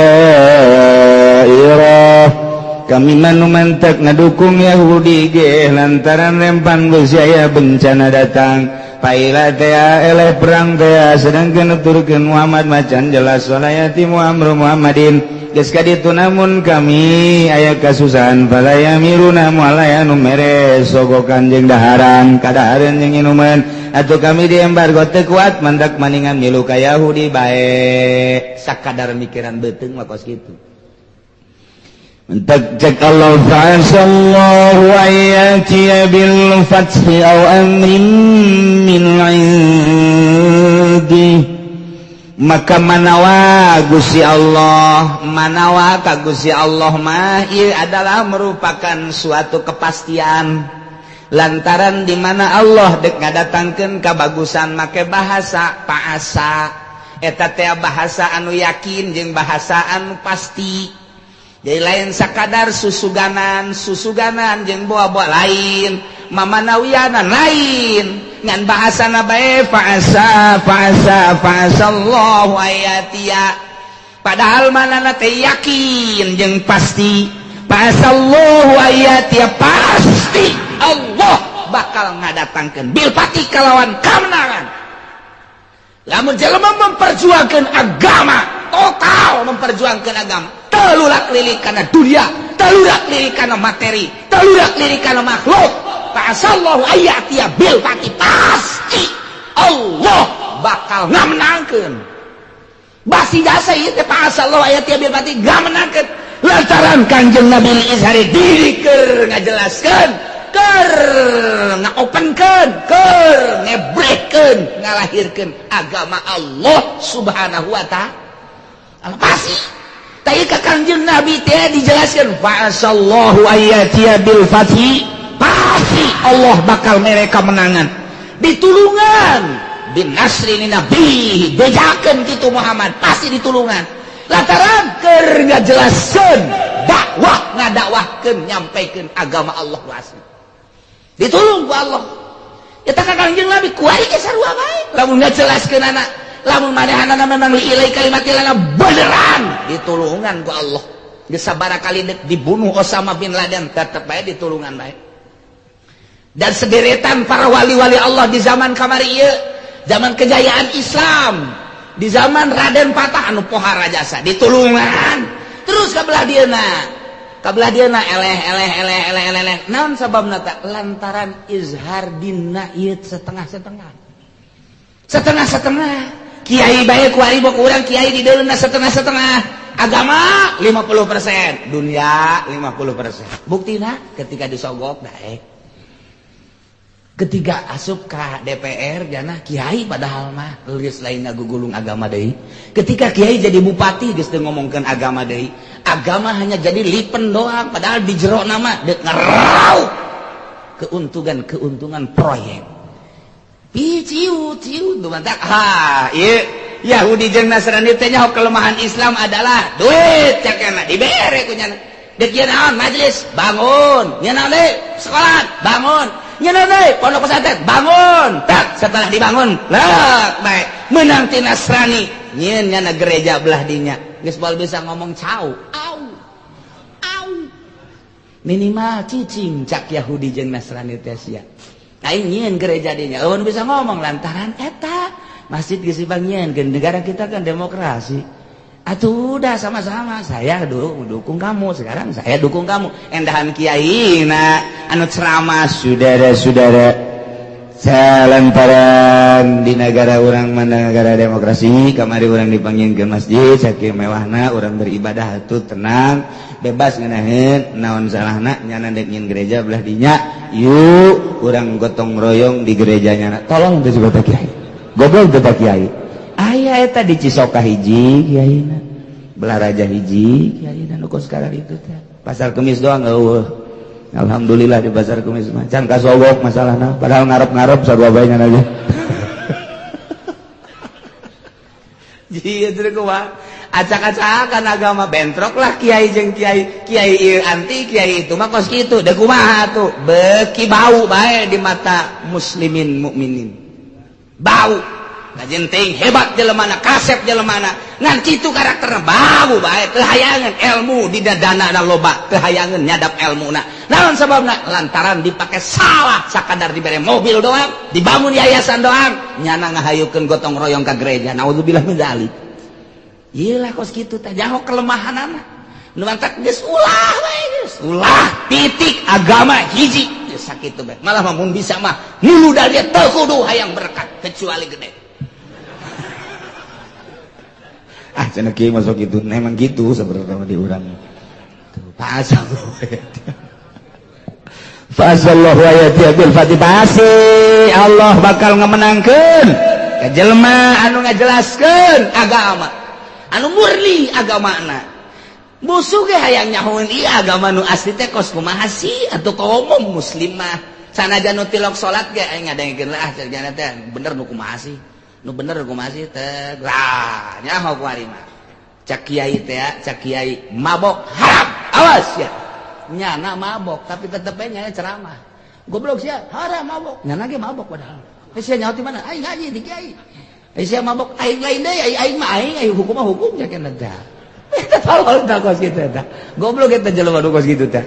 S2: kami manu mantak ngadukung Yahudi ge lantaran rempan besi aya bencana datang paila tea eleh perang tea, sedangkan nuturkeun Muhammad macan jelas walayati Muhammad Muhammadin geus kaditu. Namun kami aya kasusahan, fala yamiruna moal aya nu mere sogokan jeung daharan, kadahareun jeung inuman, atau kami di embargo teu kuat, mandak maningan milu ka Yahudi bae.
S1: Sakadar mikiran beuteung mah kos kitu.
S2: Mentak cek Allah, fa'asallahu ayatiya bil fathi aw amrin min indi,
S1: maka manawa Gusti Allah, manawa ka Gusti Allah mah ieu adalah merupakan suatu kepastian, lantaran di mana Allah dek ngadatangkeun kabagusan make bahasa paasa. Eta teh bahasa anu yakin jeung bahasa anu pasti. Jadi lain sakadar susuganan susuganan jeung boa-boa, lain mamanawiana, lain ngan bahasana bae fa'asa, fa'asa, fa'asallahu ayatia, padahal manana teh yakin jeung pasti. Fa'asallahu ayatia, pasti Allah bakal ngadatangkeun bil fathi kalawan kamenangan. Lamun jelema memperjuangkan agama, total memperjuangkan agama, telulak lilik karena dunia, telulak lilik karena materi, telulak lilik karena makhluk, fa'asallahu ayatia bil fathi, pasti Allah bakal ngamenangkeun. Basi jasa ieu teh fa'asallahu ayatia bil fathi ngamenangkeun, lantaran Kanjeng Nabi Ishari diri keur ngajelaskeun, keur ngaopenkeun, keur ngebrekeun, ngalahirkeun agama Allah Subhanahu wa ta'ala. Pasti tapi ka Kanjeng Nabi teh dijelaskan fa'asallahu ayatiya bil fathi, pasti Allah bakal mere kemenangan, ditulungan bin nasri ni nabi, bejakeun kitu Muhammad pasti ditulungan, lantaran keur ngajelaskeun dakwah, ngadakwahkeun, nyampaikeun agama Allah asli, ditulung ku Allah. Eta ka Kanjeng Nabi kuari ge sarua bae lamun ngajelaskeun anak. Lamun manehanana memang liilai kalimatillah beneran ditulungan ku Allah. Geus sabaraha kali dibunuh Osama bin Laden, tetep bae ditulungan bae. Dan sederetan para wali-wali Allah di zaman kamari ieu, zaman kejayaan Islam, di zaman Raden Patah anu pohara jasa ditulungan. Terus ka belah dieuna, ka belah dieuna eleh eleh eleh eleh eleh eleh. Naon sababna ta? Lantaran izhar dinna ieu setengah-setengah. Setengah-setengah. Kiai bae kuari bok urang kiai di deulna setengah-setengah. Agama 50%, dunia 50%. Buktina ketika disogok daek. Ketika asup ka DPR jana kiai, padahal mah geus lain ngagugulung agama deui. Ketika kiai jadi bupati, geus teu ngomongkeun agama deui. Agama hanya jadi lipen doang, padahal di jero nama deuk ngeraup keuntungan-keuntungan proyek. Pi ciu ciu tuh mantak ha ieu Yahudi jeung Nasrani teh nyaho kelemahan Islam adalah duit, cakena dibere ku nyana. Deuk ieu naon, majelis bangun, ieu naon deui, sekolah bangun, ieu naon deui, pondok pesantren bangun. Tak setelah dibangun lek bae menang ti Nasrani, nyieun nyana gereja belah dinya, geus moal bisa ngomong cau au au, minimal cicing cak Yahudi jeung Nasrani teh sia. Aing nyieun gereja dinya, eueun bisa ngomong lantaran eta masjid geus dipangnyieun. Negara kita kan demokrasi atuh, udah sama-sama, saya dulu dukung kamu, sekarang saya dukung kamu. Endahan kiai na anu ceramah,
S2: "Saudara-saudara, lantaran di negara urang mana negara demokrasi, kamari urang dipanggil ke masjid, saking mewahna urang beribadah tuh tenang, bebas ngeunaheun. Naon salahna nyana dek nyieun gereja belah dinya? Yuk urang gotong royong di gerejanya." Tolong teh juga kiai goblok teh. Kiai aya eta di Cisoka hiji, kiai belah Raja hiji, kiai nu kos sekarang itu teh. Pasar Kemis doang eueuh. Alhamdulillah di Pasar Kemis mah can kasogok masalahna, padahal ngarep-ngarep sarua bae aja.
S1: Iya, terus kumaha? Acak-acakan agama, bentrok lah kiai jeung kiai, kiai ieu anti kiai itu mah kos kitu. Deuk kumaha tuh? Beki bau bae di mata muslimin mukminin. Bau. Kajenting hebat jelemana, kasep jelemana, ngan kitu karakterna bau bae, teu hayangeun ilmu di dana loba, teu hayangeun nyadap ilmuna. Naon sababna? Lantaran dipake salah, sakadar dibere mobil doang, dibangun yayasan doang, nyana ngahayukeun gotong royong ka gereja. Naudzubillah min dzalik. Ieu lah kos kitu teh jaho kelemahanana. Nu mantak geus ulah bae geus. Ulah titik, agama hiji geus sakitu bae. Malah mah mun bisa mah nulu dari teu kudu hayang berkat kecuali gede.
S2: Ah, cenah kiai masuk itu memang gitu sebenarnya di urang. Fasallahu ayati bil fatih, pasti Allah bakal ngemenangkeun ka jelema
S1: anu ngajelaskeun agama anu murni agamana. Musuh ge hayang nyahoeun ieu agama nu asli teh kos kumaha sih atuh. Kaum muslimah sanajan nu tilok salat ge aing ngadengekeun lah, cenah teh bener nu kumaha sih, nu bener kumaha sih teh. Lah, nyaho kuari mah cak kiai teh, cak kiai mabok haram, awas ya. Nyana mabok tapi tetep aja nyana ceramah, "Goblok sia, haram mabok." Nyana ge mabok padahal. Eh, sia nyaho ti mana? Aing ngaji di kiai. Eh, sia mabok, aing lain deui, aing aing mah aing aing hukum mah hukum nya kena teh. Eta tolol tah kos kitu eta. Goblok eta jelema nu kos kitu teh.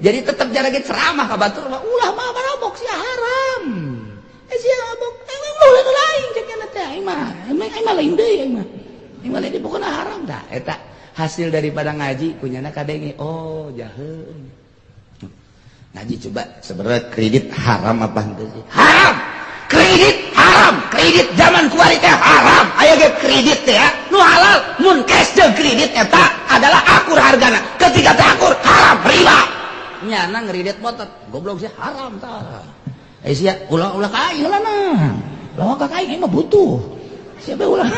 S1: Jadi tetep jara ge ceramah ka batur mah, "Ulah mah mabok sia, haram." Eh, sia mabok, eh, ulah lain cek kena teh, aing mah aing mah lain deui, aing mah. Aing mah lain deui, pokona haram tah. Eta hasil daripada ngaji kunyana kadenge, oh jaheun. Ngaji coba,
S2: Sebenarnya kredit haram apa henteu sih?
S1: Haram. Kredit haram, kredit zaman kuari teh haram. Aya ge kredit teh ya, nu halal mun cash jeung kredit eta adalah akur hargana. Ketika teh akur, haram, riba. Nyana ngeridit motor, "Goblok sih, haram tah." Eh, sia ulah ulah ka aing lah nah. Lawan ka aing mah butuh. Siapa ulah?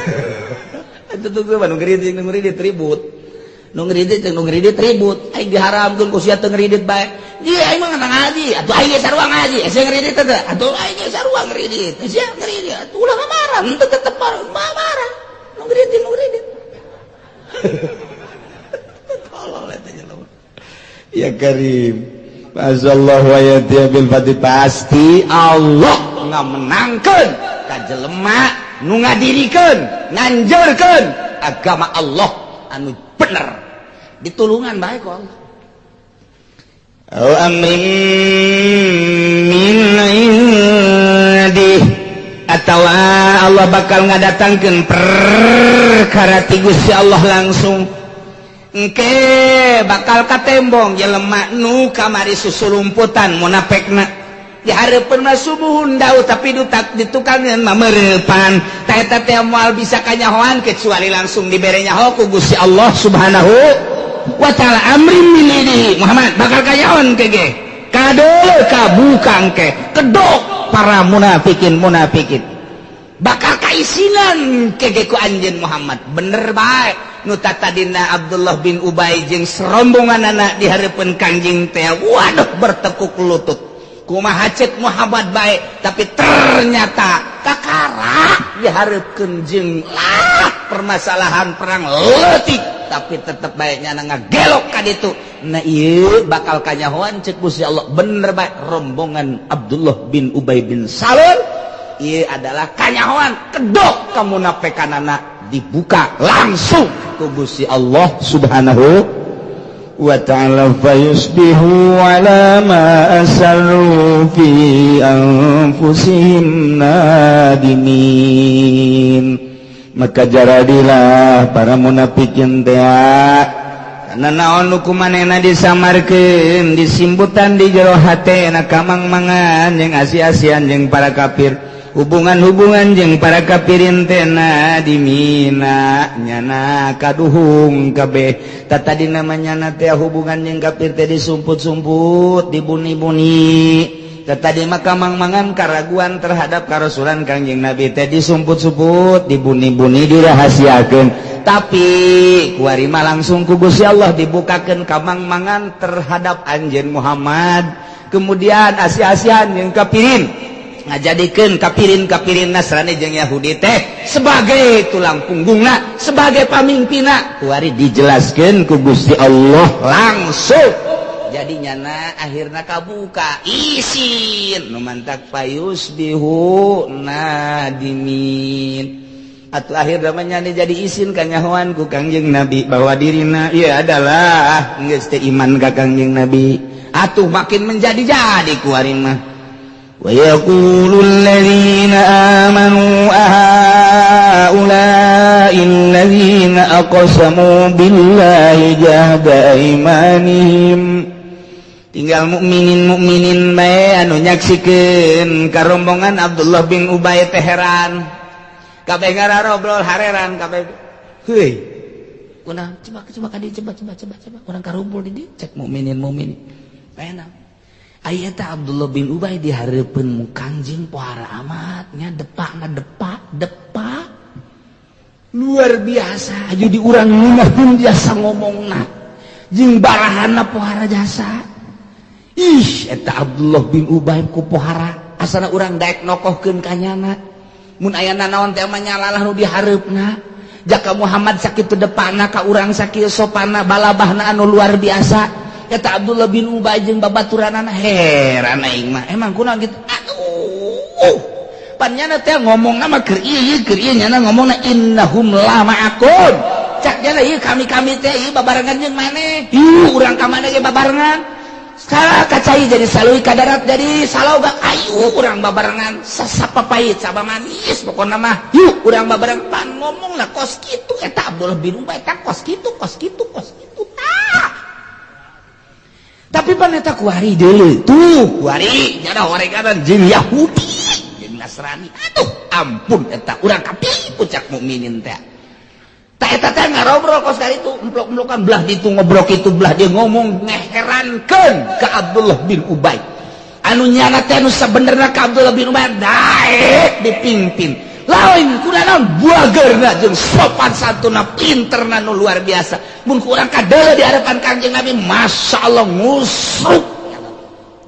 S1: Itu tuh nu ngeridit, nu ngeridit ribut. Nu ngeridit jeung nu ngeridit ribut. Aing diharamkeun ku sia teu ngeridit bae. Di aing mah ngaji, atuh aing ge sarua ngaji. Eh, sia ngeridit teh, atuh aing ge sarua ngeridit. Eh, sia ngeridit, atuh ulah marah, henteu tetep marah, marah. Nu ngeridit, nu ngeridit. Tolol eta jelema.
S2: Ya Karim. Azallahu ayati bil fatih, pasti Allah
S1: ngamenangkeun ka jelema. Nu ngadirikeun, nganjurkeun agama Allah anu bener, ditulungan bae ku Allah.
S2: Aw amrin min indih, atawa Allah bakal ngadatangkeun perkara ti Gusti Allah langsung. Engke bakal katembong jelema nu kamari susulumputan munafekna. Dihareupeun mah subuhun dau, tapi dutak ditukangeun mah mereupan. Tah, eta teh moal bisa kanyahoan kecuali langsung dibere nyaho ku Gusti Allah Subhanahu wa Ta'ala. Amrin min indihi, Muhammad bakal kanyahoan kege kadole kabuka engke kedok para munafikin. Munafikin bakal kaisinan kege ku anjeun Muhammad. Bener bae nu tadina Abdullah bin Ubay jeung serombongan anak di hareupeun Kangjeng teh, waduh, bertekuk lutut, kumaha cek Muhammad bae. Tapi ternyata kakara dihareupeun jeung lah permasalahan perang leutik, tapi tetep baiknya ngagelok ka ditu. Nah, ieu bakal kanyahoan cek Gusti Allah. Bener bae, rombongan Abdullah bin Ubay bin Salul ieu adalah kanyahoan kedok kamunafikanana, dibuka langsung ku Gusti Allah Subhanahu wa ta'ala. Fayusbihu ala ma asarru fi anfusihim nadimin. Maka jaradilah para munafikin teh karena naon nu kumanehna disamarkeun, disimputan di jero hate na kamang-mangan jeung asi-asian jeung para kafir, hubungan-hubungan jeung para kafirin teh nadimina, nyana kaduhung kabeh. Tadi namanya teh hubungan jeung kafir teh disumput-sumput, dibuni-buni. Tadi maka mang-mangan keraguan terhadap karasulan Kangjeng Nabi teh disumput-sumput, dibuni-buni, dirahasiakeun. Tapi kuari mah langsung ku Gusti Allah dibukakeun kamang-mangan terhadap anjeun Muhammad. Kemudian asi-asian jeung kafirin, ngajadikeun kafirin-kafirin Nasrani jeung Yahudi teh sebagai tulang punggungna, sebagai pamimpinna. Kuari dijelaskeun ku Gusti Allah langsung, jadi nyana akhirnya kabuka isin nu mantak fayusbihu nadimin. Atau akhir namanya jadi isin kanyahoan ku Kangjeng Nabi bahwa dirina ieu adalah geus teu iman ka Kangjeng Nabi. Atuh makin menjadi-jadi kuari mah. Wa yaqulu alladzina amanu ahaula'i alladzina aqsamu billahi jahda aimanihim. Tinggal mukminin mukminin bae anu nyaksikeun karombongan Abdullah bin Ubay teh heran kabeh, ngarobrol hareran kabeh. Heuy, kunaon? Coba, coba ka dieu, coba, coba, coba, coba, urang karumpul di dieu, cek mukminin mukminin. Aya aya eta Abdullah bin Ubay di hareupeun Kangjeng pohara amat nya, depakna depak depak luar biasa. Aju di urang pun biasa ngomongna jeung barahana pohara jasa. Ih, eta Abdullah bin Ubay ku pohara, asana urang daek nokohkeun ka nyana mun aya nanaon teh mah nyalalah nu dihareupna. Jaka Muhammad sakitu depanna ka urang, sakieu sopana, balabahna anu luar biasa eta Abdullah bin Ubay jeung babaturanana. Heran aing mah, emang kunaon kitu? Aduh, pan nyana teh ngomongna mah keur ieu, keur ieu nyana ngomongna innahum la ma'akum. Cak nyana, ieu kami-kami teh ieu babarengan jeung maneh, ieu urang ka mana ge babarengan. Salah kacai jadi salui ka darat jadi salauga, ayo urang babarengan, sasapapait saba manis, pokokna mah yuk urang babareng. Pan ngomong lah kos kitu eta Abdullah bin Ubay eta, kos kitu, kos kitu, kos kitu tah. Tapi pan eta kuari deuleu tuh, kuari nyada horeganan jeung Yahudi jeung Nasrani. Aduh ampun, eta urang katipu, cak mukminin teh. Tak eta teh ngarobrol kos kali itu, emplok-emplokan, belah ditu ngobrol itu, belah dia ngomong, ngeherankeun ke Abdullah bin Ubay anu nyana teh anu sabenerna ka Abdullah bin Ubay daek dipimpin lain kunaon buageurna jeung sopan santuna, pinterna nu luar biasa. Mun ku urang kadeuleu di hadapan Kangjeng Nabi, Masya Allah, ngusruk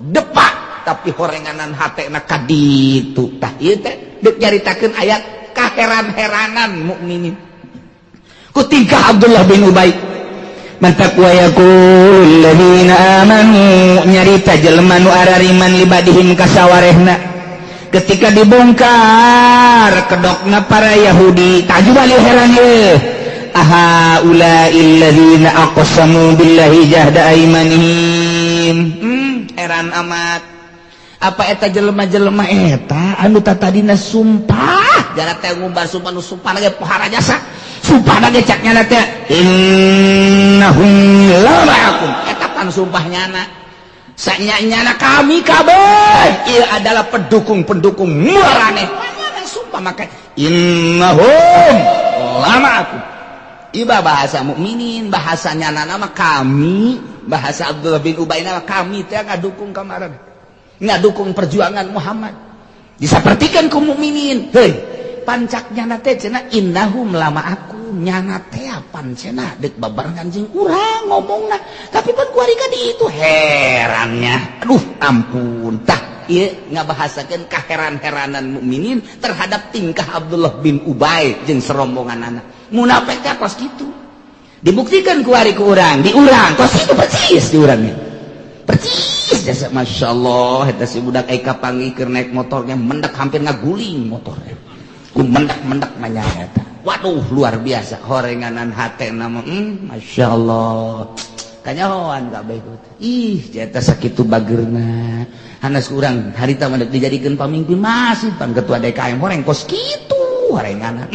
S2: depak, tapi horenganan hatena kaditu. Tah, ieu teh deuk nyaritakeun ayat kaheran-heranan mukminin ku tingkah Abdullah bin Ubay. Mantak wa yaqulul ladzina amanu, nyarita jelema nu arariman, libadihim kasawarehna.
S1: Ketika dibongkar kedokna para Yahudi, tajub ali heran ye. Aha ulailladzina aqsamu billahi jahda aimanihim. Heran amat. Apa eta jelema-jelema eta anu tatadina sumpah, jarak teh ngumbar sumpah, nu sumpah ge pohara jasa. Sumpah ge cak nyana teh innahum la ma'akum. Eta pan sumpah nyana. Sanya-nyana kami kabeh ieu adalah pendukung-pendukung maraneh. Nyana sumpah maka innahum la ma'akum. Iba bahasa mukminin, bahasa nyana nama kami, bahasa Abdullah bin Ubay nama kami teh ngadukung kamaran. Ngadukung perjuangan Muhammad. Disapertikeun ku mukminin. Heuy, pancak nyana teh cenah innahum lama aku nyana teh pan cenah deuk babarengan jeung urang ngomongna. Tapi pan kuari ka di itu herannya. Aduh, ampun. Tah, ieu ngabahasakeun kaheran-heranan mukminin terhadap tingkah Abdullah bin Ubay jeung serombonganana. Munafik teh kos kitu. Dibuktikan kuari ku urang, di urang kos kitu persis di urangnya. Persis jasa, Masya Allah, eta si budak eka panggih keur naik motornya mendak hampir ngaguling motornya ku mendak-mendak manya eta. Waduh, luar biasa horenganan hate nama, Masya Allah, kanyahoan kabeh. Ih, jeta sakitu bagerna hanas urang harita mah dijadikeun pamimpin, masih pan ketua DKM horeng kos kitu horenganan.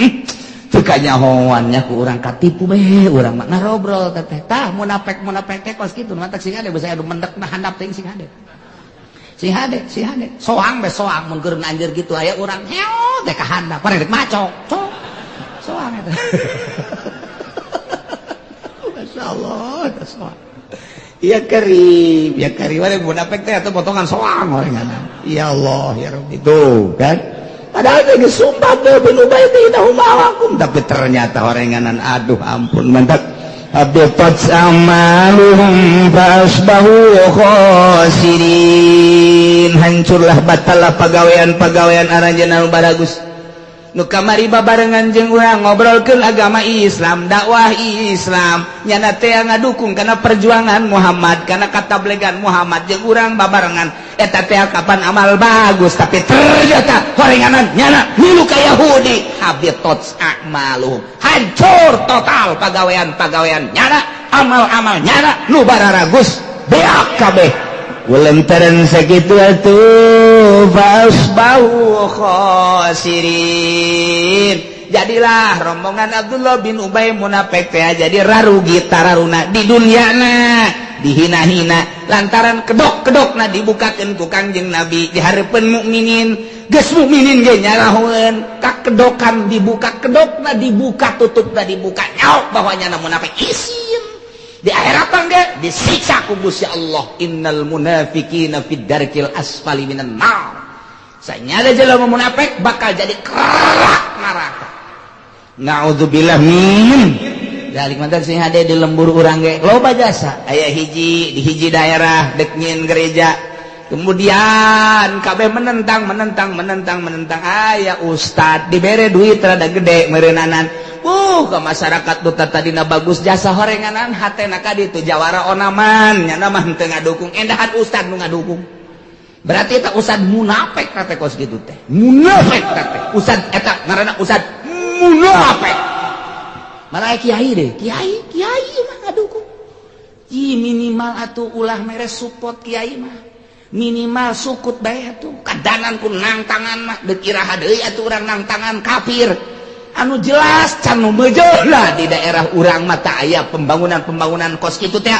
S1: Teu kanyahoannya ku urang, katipu be urang mah ngarobrol teteh. Tah, munafik munafik teh kos kitu, matak sing hade basa anu mendek mah handap teh, sing hade, sing hade, sing hade soang be soang. Mun keur anjir kitu aya urang heo teh ka handap parek macok cok soang eta. Masya Allah, eta soang. Iya karim, ya karim, ada munafik teh atau potongan soang horenganan. Ya Allah, ya Rabbi, tuh kan. Padahal teh geus sumpah teh bin Ubay teh innahum ma'akum, tapi ternyata horenganan, aduh ampun, mantap. Habitat amaluhum fa asbahu khasirin. Hancurlah, batallah pagawean-pagawean aranjeunna baragus. Nu kamari babarengan jeung urang ngobrolkeun agama Islam, dakwah Islam, nyana teh ngadukung kana perjuangan Muhammad, kana katablegan Muhammad jeung urang babarengan. Eta teh kapan amal bagus, tapi ternyata horenganan nyana milu ka Yahudi. Habitat a'maluhum, hancur total pagawean-pagawean nyana, amal-amal nyana nu bararagus beak kabeh. Lantaran sakitu atuh fasbahu khasirin. Jadilah rombongan Abdullah bin Ubay munafik teh jadi rarugi tararuna di dunyana, dihina-hina lantaran kedok-kedokna dibukakeun ku Kangjeng Nabi di hareupeun mukminin. Geus mukminin ge nyarahoeun kakedokan dibuka, kedokna dibuka, tutupna dibuka, nyaok bahwa nyana munafik, isin. Di akhirat ge disiksa ku Gusti Allah, innal munafiqina fid darkil asfali minan nar. Sanyada jelema munafik bakal jadi kerak neraka. Naudzubillah min dzalik. Mantan sing hade di lembur urang ge loba jasa. Aya hiji di hiji daerah dek nyieun gereja, kemudian kabeh menentang, menentang, menentang, menentang. Aya ustad dibere duit rada gede meureunanan ke masyarakat nu tadina bagus jasa, horenganan hatena ka ditu jawara onaman, nyana mah henteu ngadukung, endahan ustad nu ngadukung. Berarti eta ustad munafik teh kos kitu teh, munafik teh ustad eta ngaranna ustad munafik. Malah kiai deh, kiai kiai mah ngadukung. Ih, minimal atuh ulah mere support, kiai mah minimal sukut bae atuh. Kadanan ku nang tangan mah deuk iraha deui atuh urang nang tangan kafir anu jelas can nu lah. Di daerah urang mah tak aya pembangunan-pembangunan kos kitu teh.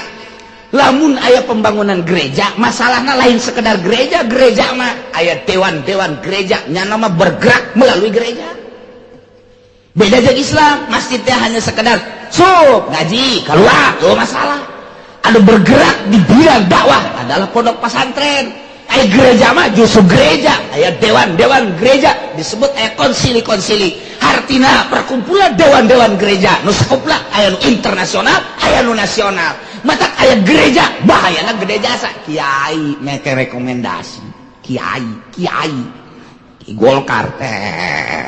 S1: Lamun aya pembangunan gereja, masalahnya lain sekedar gereja. Gereja mah aya dewan-dewan gereja, nyana mah bergerak melalui gereja. Beda jeung Islam, masjid teh hanya sekedar sup ngaji keluar tuh. Masalah ada bergerak di bidang dakwah adalah pondok pesantren. Aya gereja mah justru gereja aya dewan-dewan gereja, disebut aya konsili-konsili, hartina perkumpulan dewan-dewan gereja nu sakupla, aya nu internasional, aya nu nasional. Matak aya gereja bahayana gede jasa. Kiai meke rekomendasi, kiai kiai Ki Golkar teh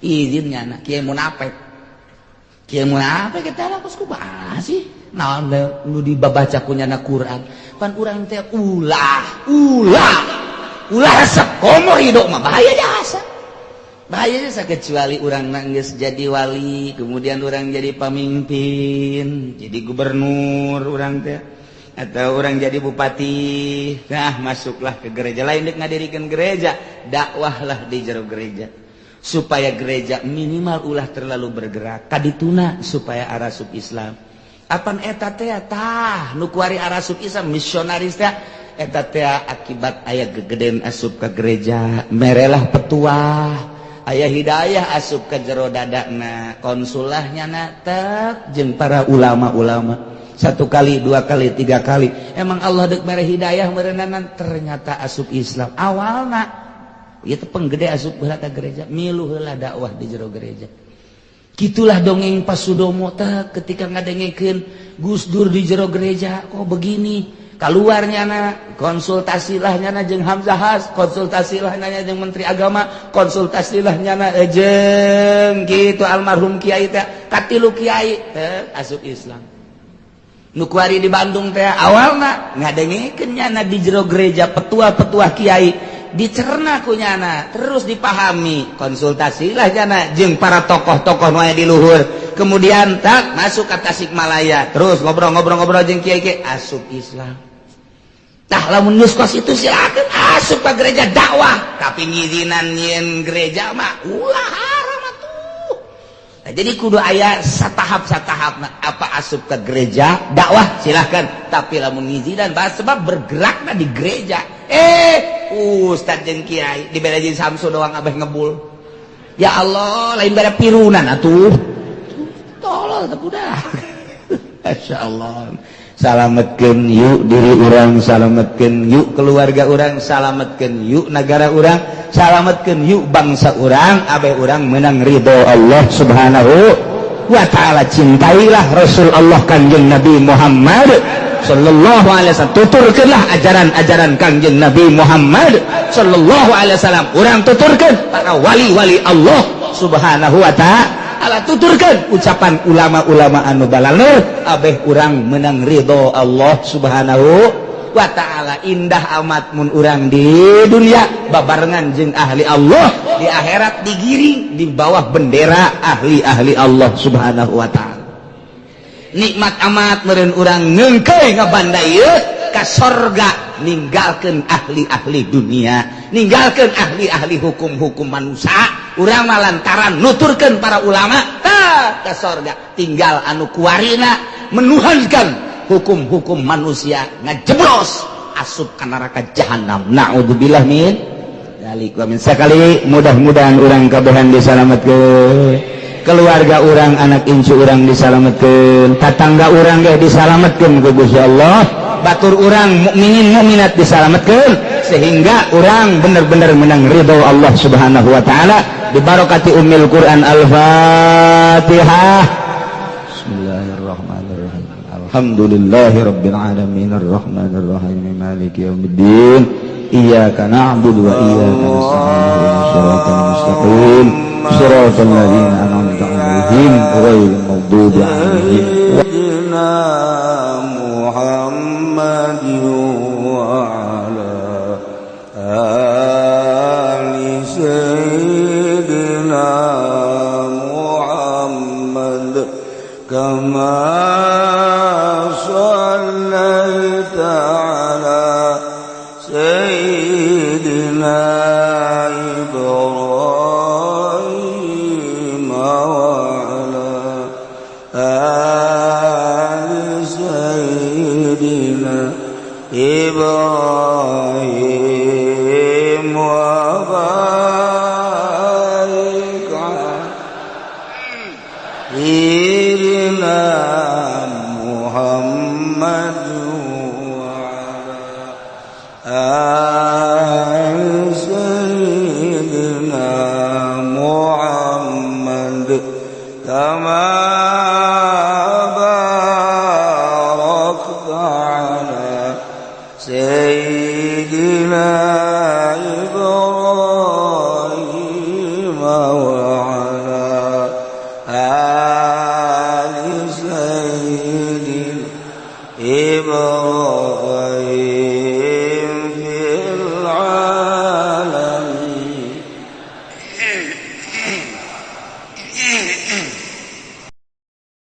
S1: izinnya na kiai munafik, kiai munafik kita lah kos kumaha sih, naon nu dibabaca ku nyana Quran pan urang teh ulah ulah. Ulah resep komo ridho mah bahaya jasa. Bahaya jasa kecuali urang geus jadi wali, kemudian urang jadi pamimpin, jadi gubernur urang teh atau orang jadi bupati. Nah, masuklah ke gereja lain dek ngadirikeun gereja, dakwahlah di jero gereja supaya gereja minimal ulah terlalu bergerak kadituna supaya arasup Islam. Apan eta teh tah nu kuari arasup Islam misionaris teh eta teh akibat aya gegeden asup ke gereja, merelah petuah, aya hidayah asup ke jero dadana, konsulahnya na tek jeung para ulama-ulama. Satu kali, dua kali, tiga kali. Emang Allah dek mere hidayah meureunanan ternyata asup Islam. Awalna ieu teh penggede asup heula ka gereja, milu heula dakwah di jero gereja. Gitulah dongeng Pak Sudomo teh ketika ngadengekeun Gus Dur di jero gereja kok begini. Keluar nyana, konsultasilah nyana jeung Hamzah Haz, konsultasilah nyana jeung Menteri Agama, konsultasilah nyana jeung gitu almarhum kiai teh, katilu kiai teh asup Islam. Nu kuari di Bandung teh awalna ngadengekeun nyana di jero gereja petua-petua kiai dicerna ku nyana, terus dipahami, konsultasilah nyana jeung para tokoh-tokoh nu aya di luhur. Kemudian tak masuk ke Tasikmalaya, terus ngobrol-ngobrol-ngobrol jeung kiai-kiai asup Islam. Tah lamun geus kos itu silakan asup ke gereja dakwah, tapi ngizinan nyieun gereja mah ulah haram atuh. Nah, jadi kudu aya satahap-satahap apa asup ke gereja dakwah silahkan, tapi lamun ngizinan bahas sebab bergerakna di gereja. Ustad jeung kiai dibere jeung Samsu doang abeh ngebul. Ya Allah, lain bere pirunan atuh. Tolol teh budak. Masya Allah. Salametkeun yuk diri urang, salametkeun yuk keluarga urang, salametkeun yuk negara urang, salametkeun yuk bangsa urang, abeh urang menang ridho Allah Subhanahu wa ta'ala. Cintailah Rasul Allah Kanjeng Nabi Muhammad sallallahu alaihi wasallam, tuturkeunlah ajaran-ajaran Kanjeng Nabi Muhammad sallallahu alaihi wasallam. Urang tuturkeun para wali-wali Allah Subhanahu wa ta'ala, tuturkan ucapan ulama-ulama anu balaler, abeh urang menang ridho Allah Subhanahu wa ta'ala. Indah amat mun urang di dunia babarengan jeung ahli Allah, di akhirat digiring di bawah bendera ahli-ahli Allah Subhanahu wa ta'ala. Nikmat amat meureun urang ngeungkeuy ngabanda ieu ka sorga, ninggalkeun ahli-ahli dunia, ninggalkeun ahli-ahli hukum-hukum manusia. Urang mah lantaran nuturkeun para ulama tah ka sorga, tinggal anu kuarina menuhankan hukum-hukum manusia ngajeblos asup ka neraka jahanam. Naudzubillah min dzalik. Wa min sakali mudah-mudahan urang kabehan disalametkeun, keluarga urang, anak incu urang disalametkeun, tatangga urang ge disalametkeun ku Gusti Allah, batur urang mukminin mukminat disalametkeun, sehingga urang bener-bener menang ridho Allah Subhanahu wa ta'ala. Dibarokati Ummil Quran. Al-Fatihah. Bismillahirrahmanirrahim. Alhamdulillahirabbil alamin arrahmanirrahim maliki yaumiddin iyyaka na'budu wa iyyaka nasta'in ihdinas siratal mustaqim siratal ladzina an'amta 'alaihim ghairil maghdubi 'alaihim.
S2: سيدنا محمد وعلى آل سيدنا محمد كما صليت على سيدنا إبراهيم وعلى آل سيدنا إبراهيم وبارك على سيدنا محمد وعلى آل سيدنا محمد كما باركت على سيدنا إبراهيم وعلى آل سيدنا إبراهيم.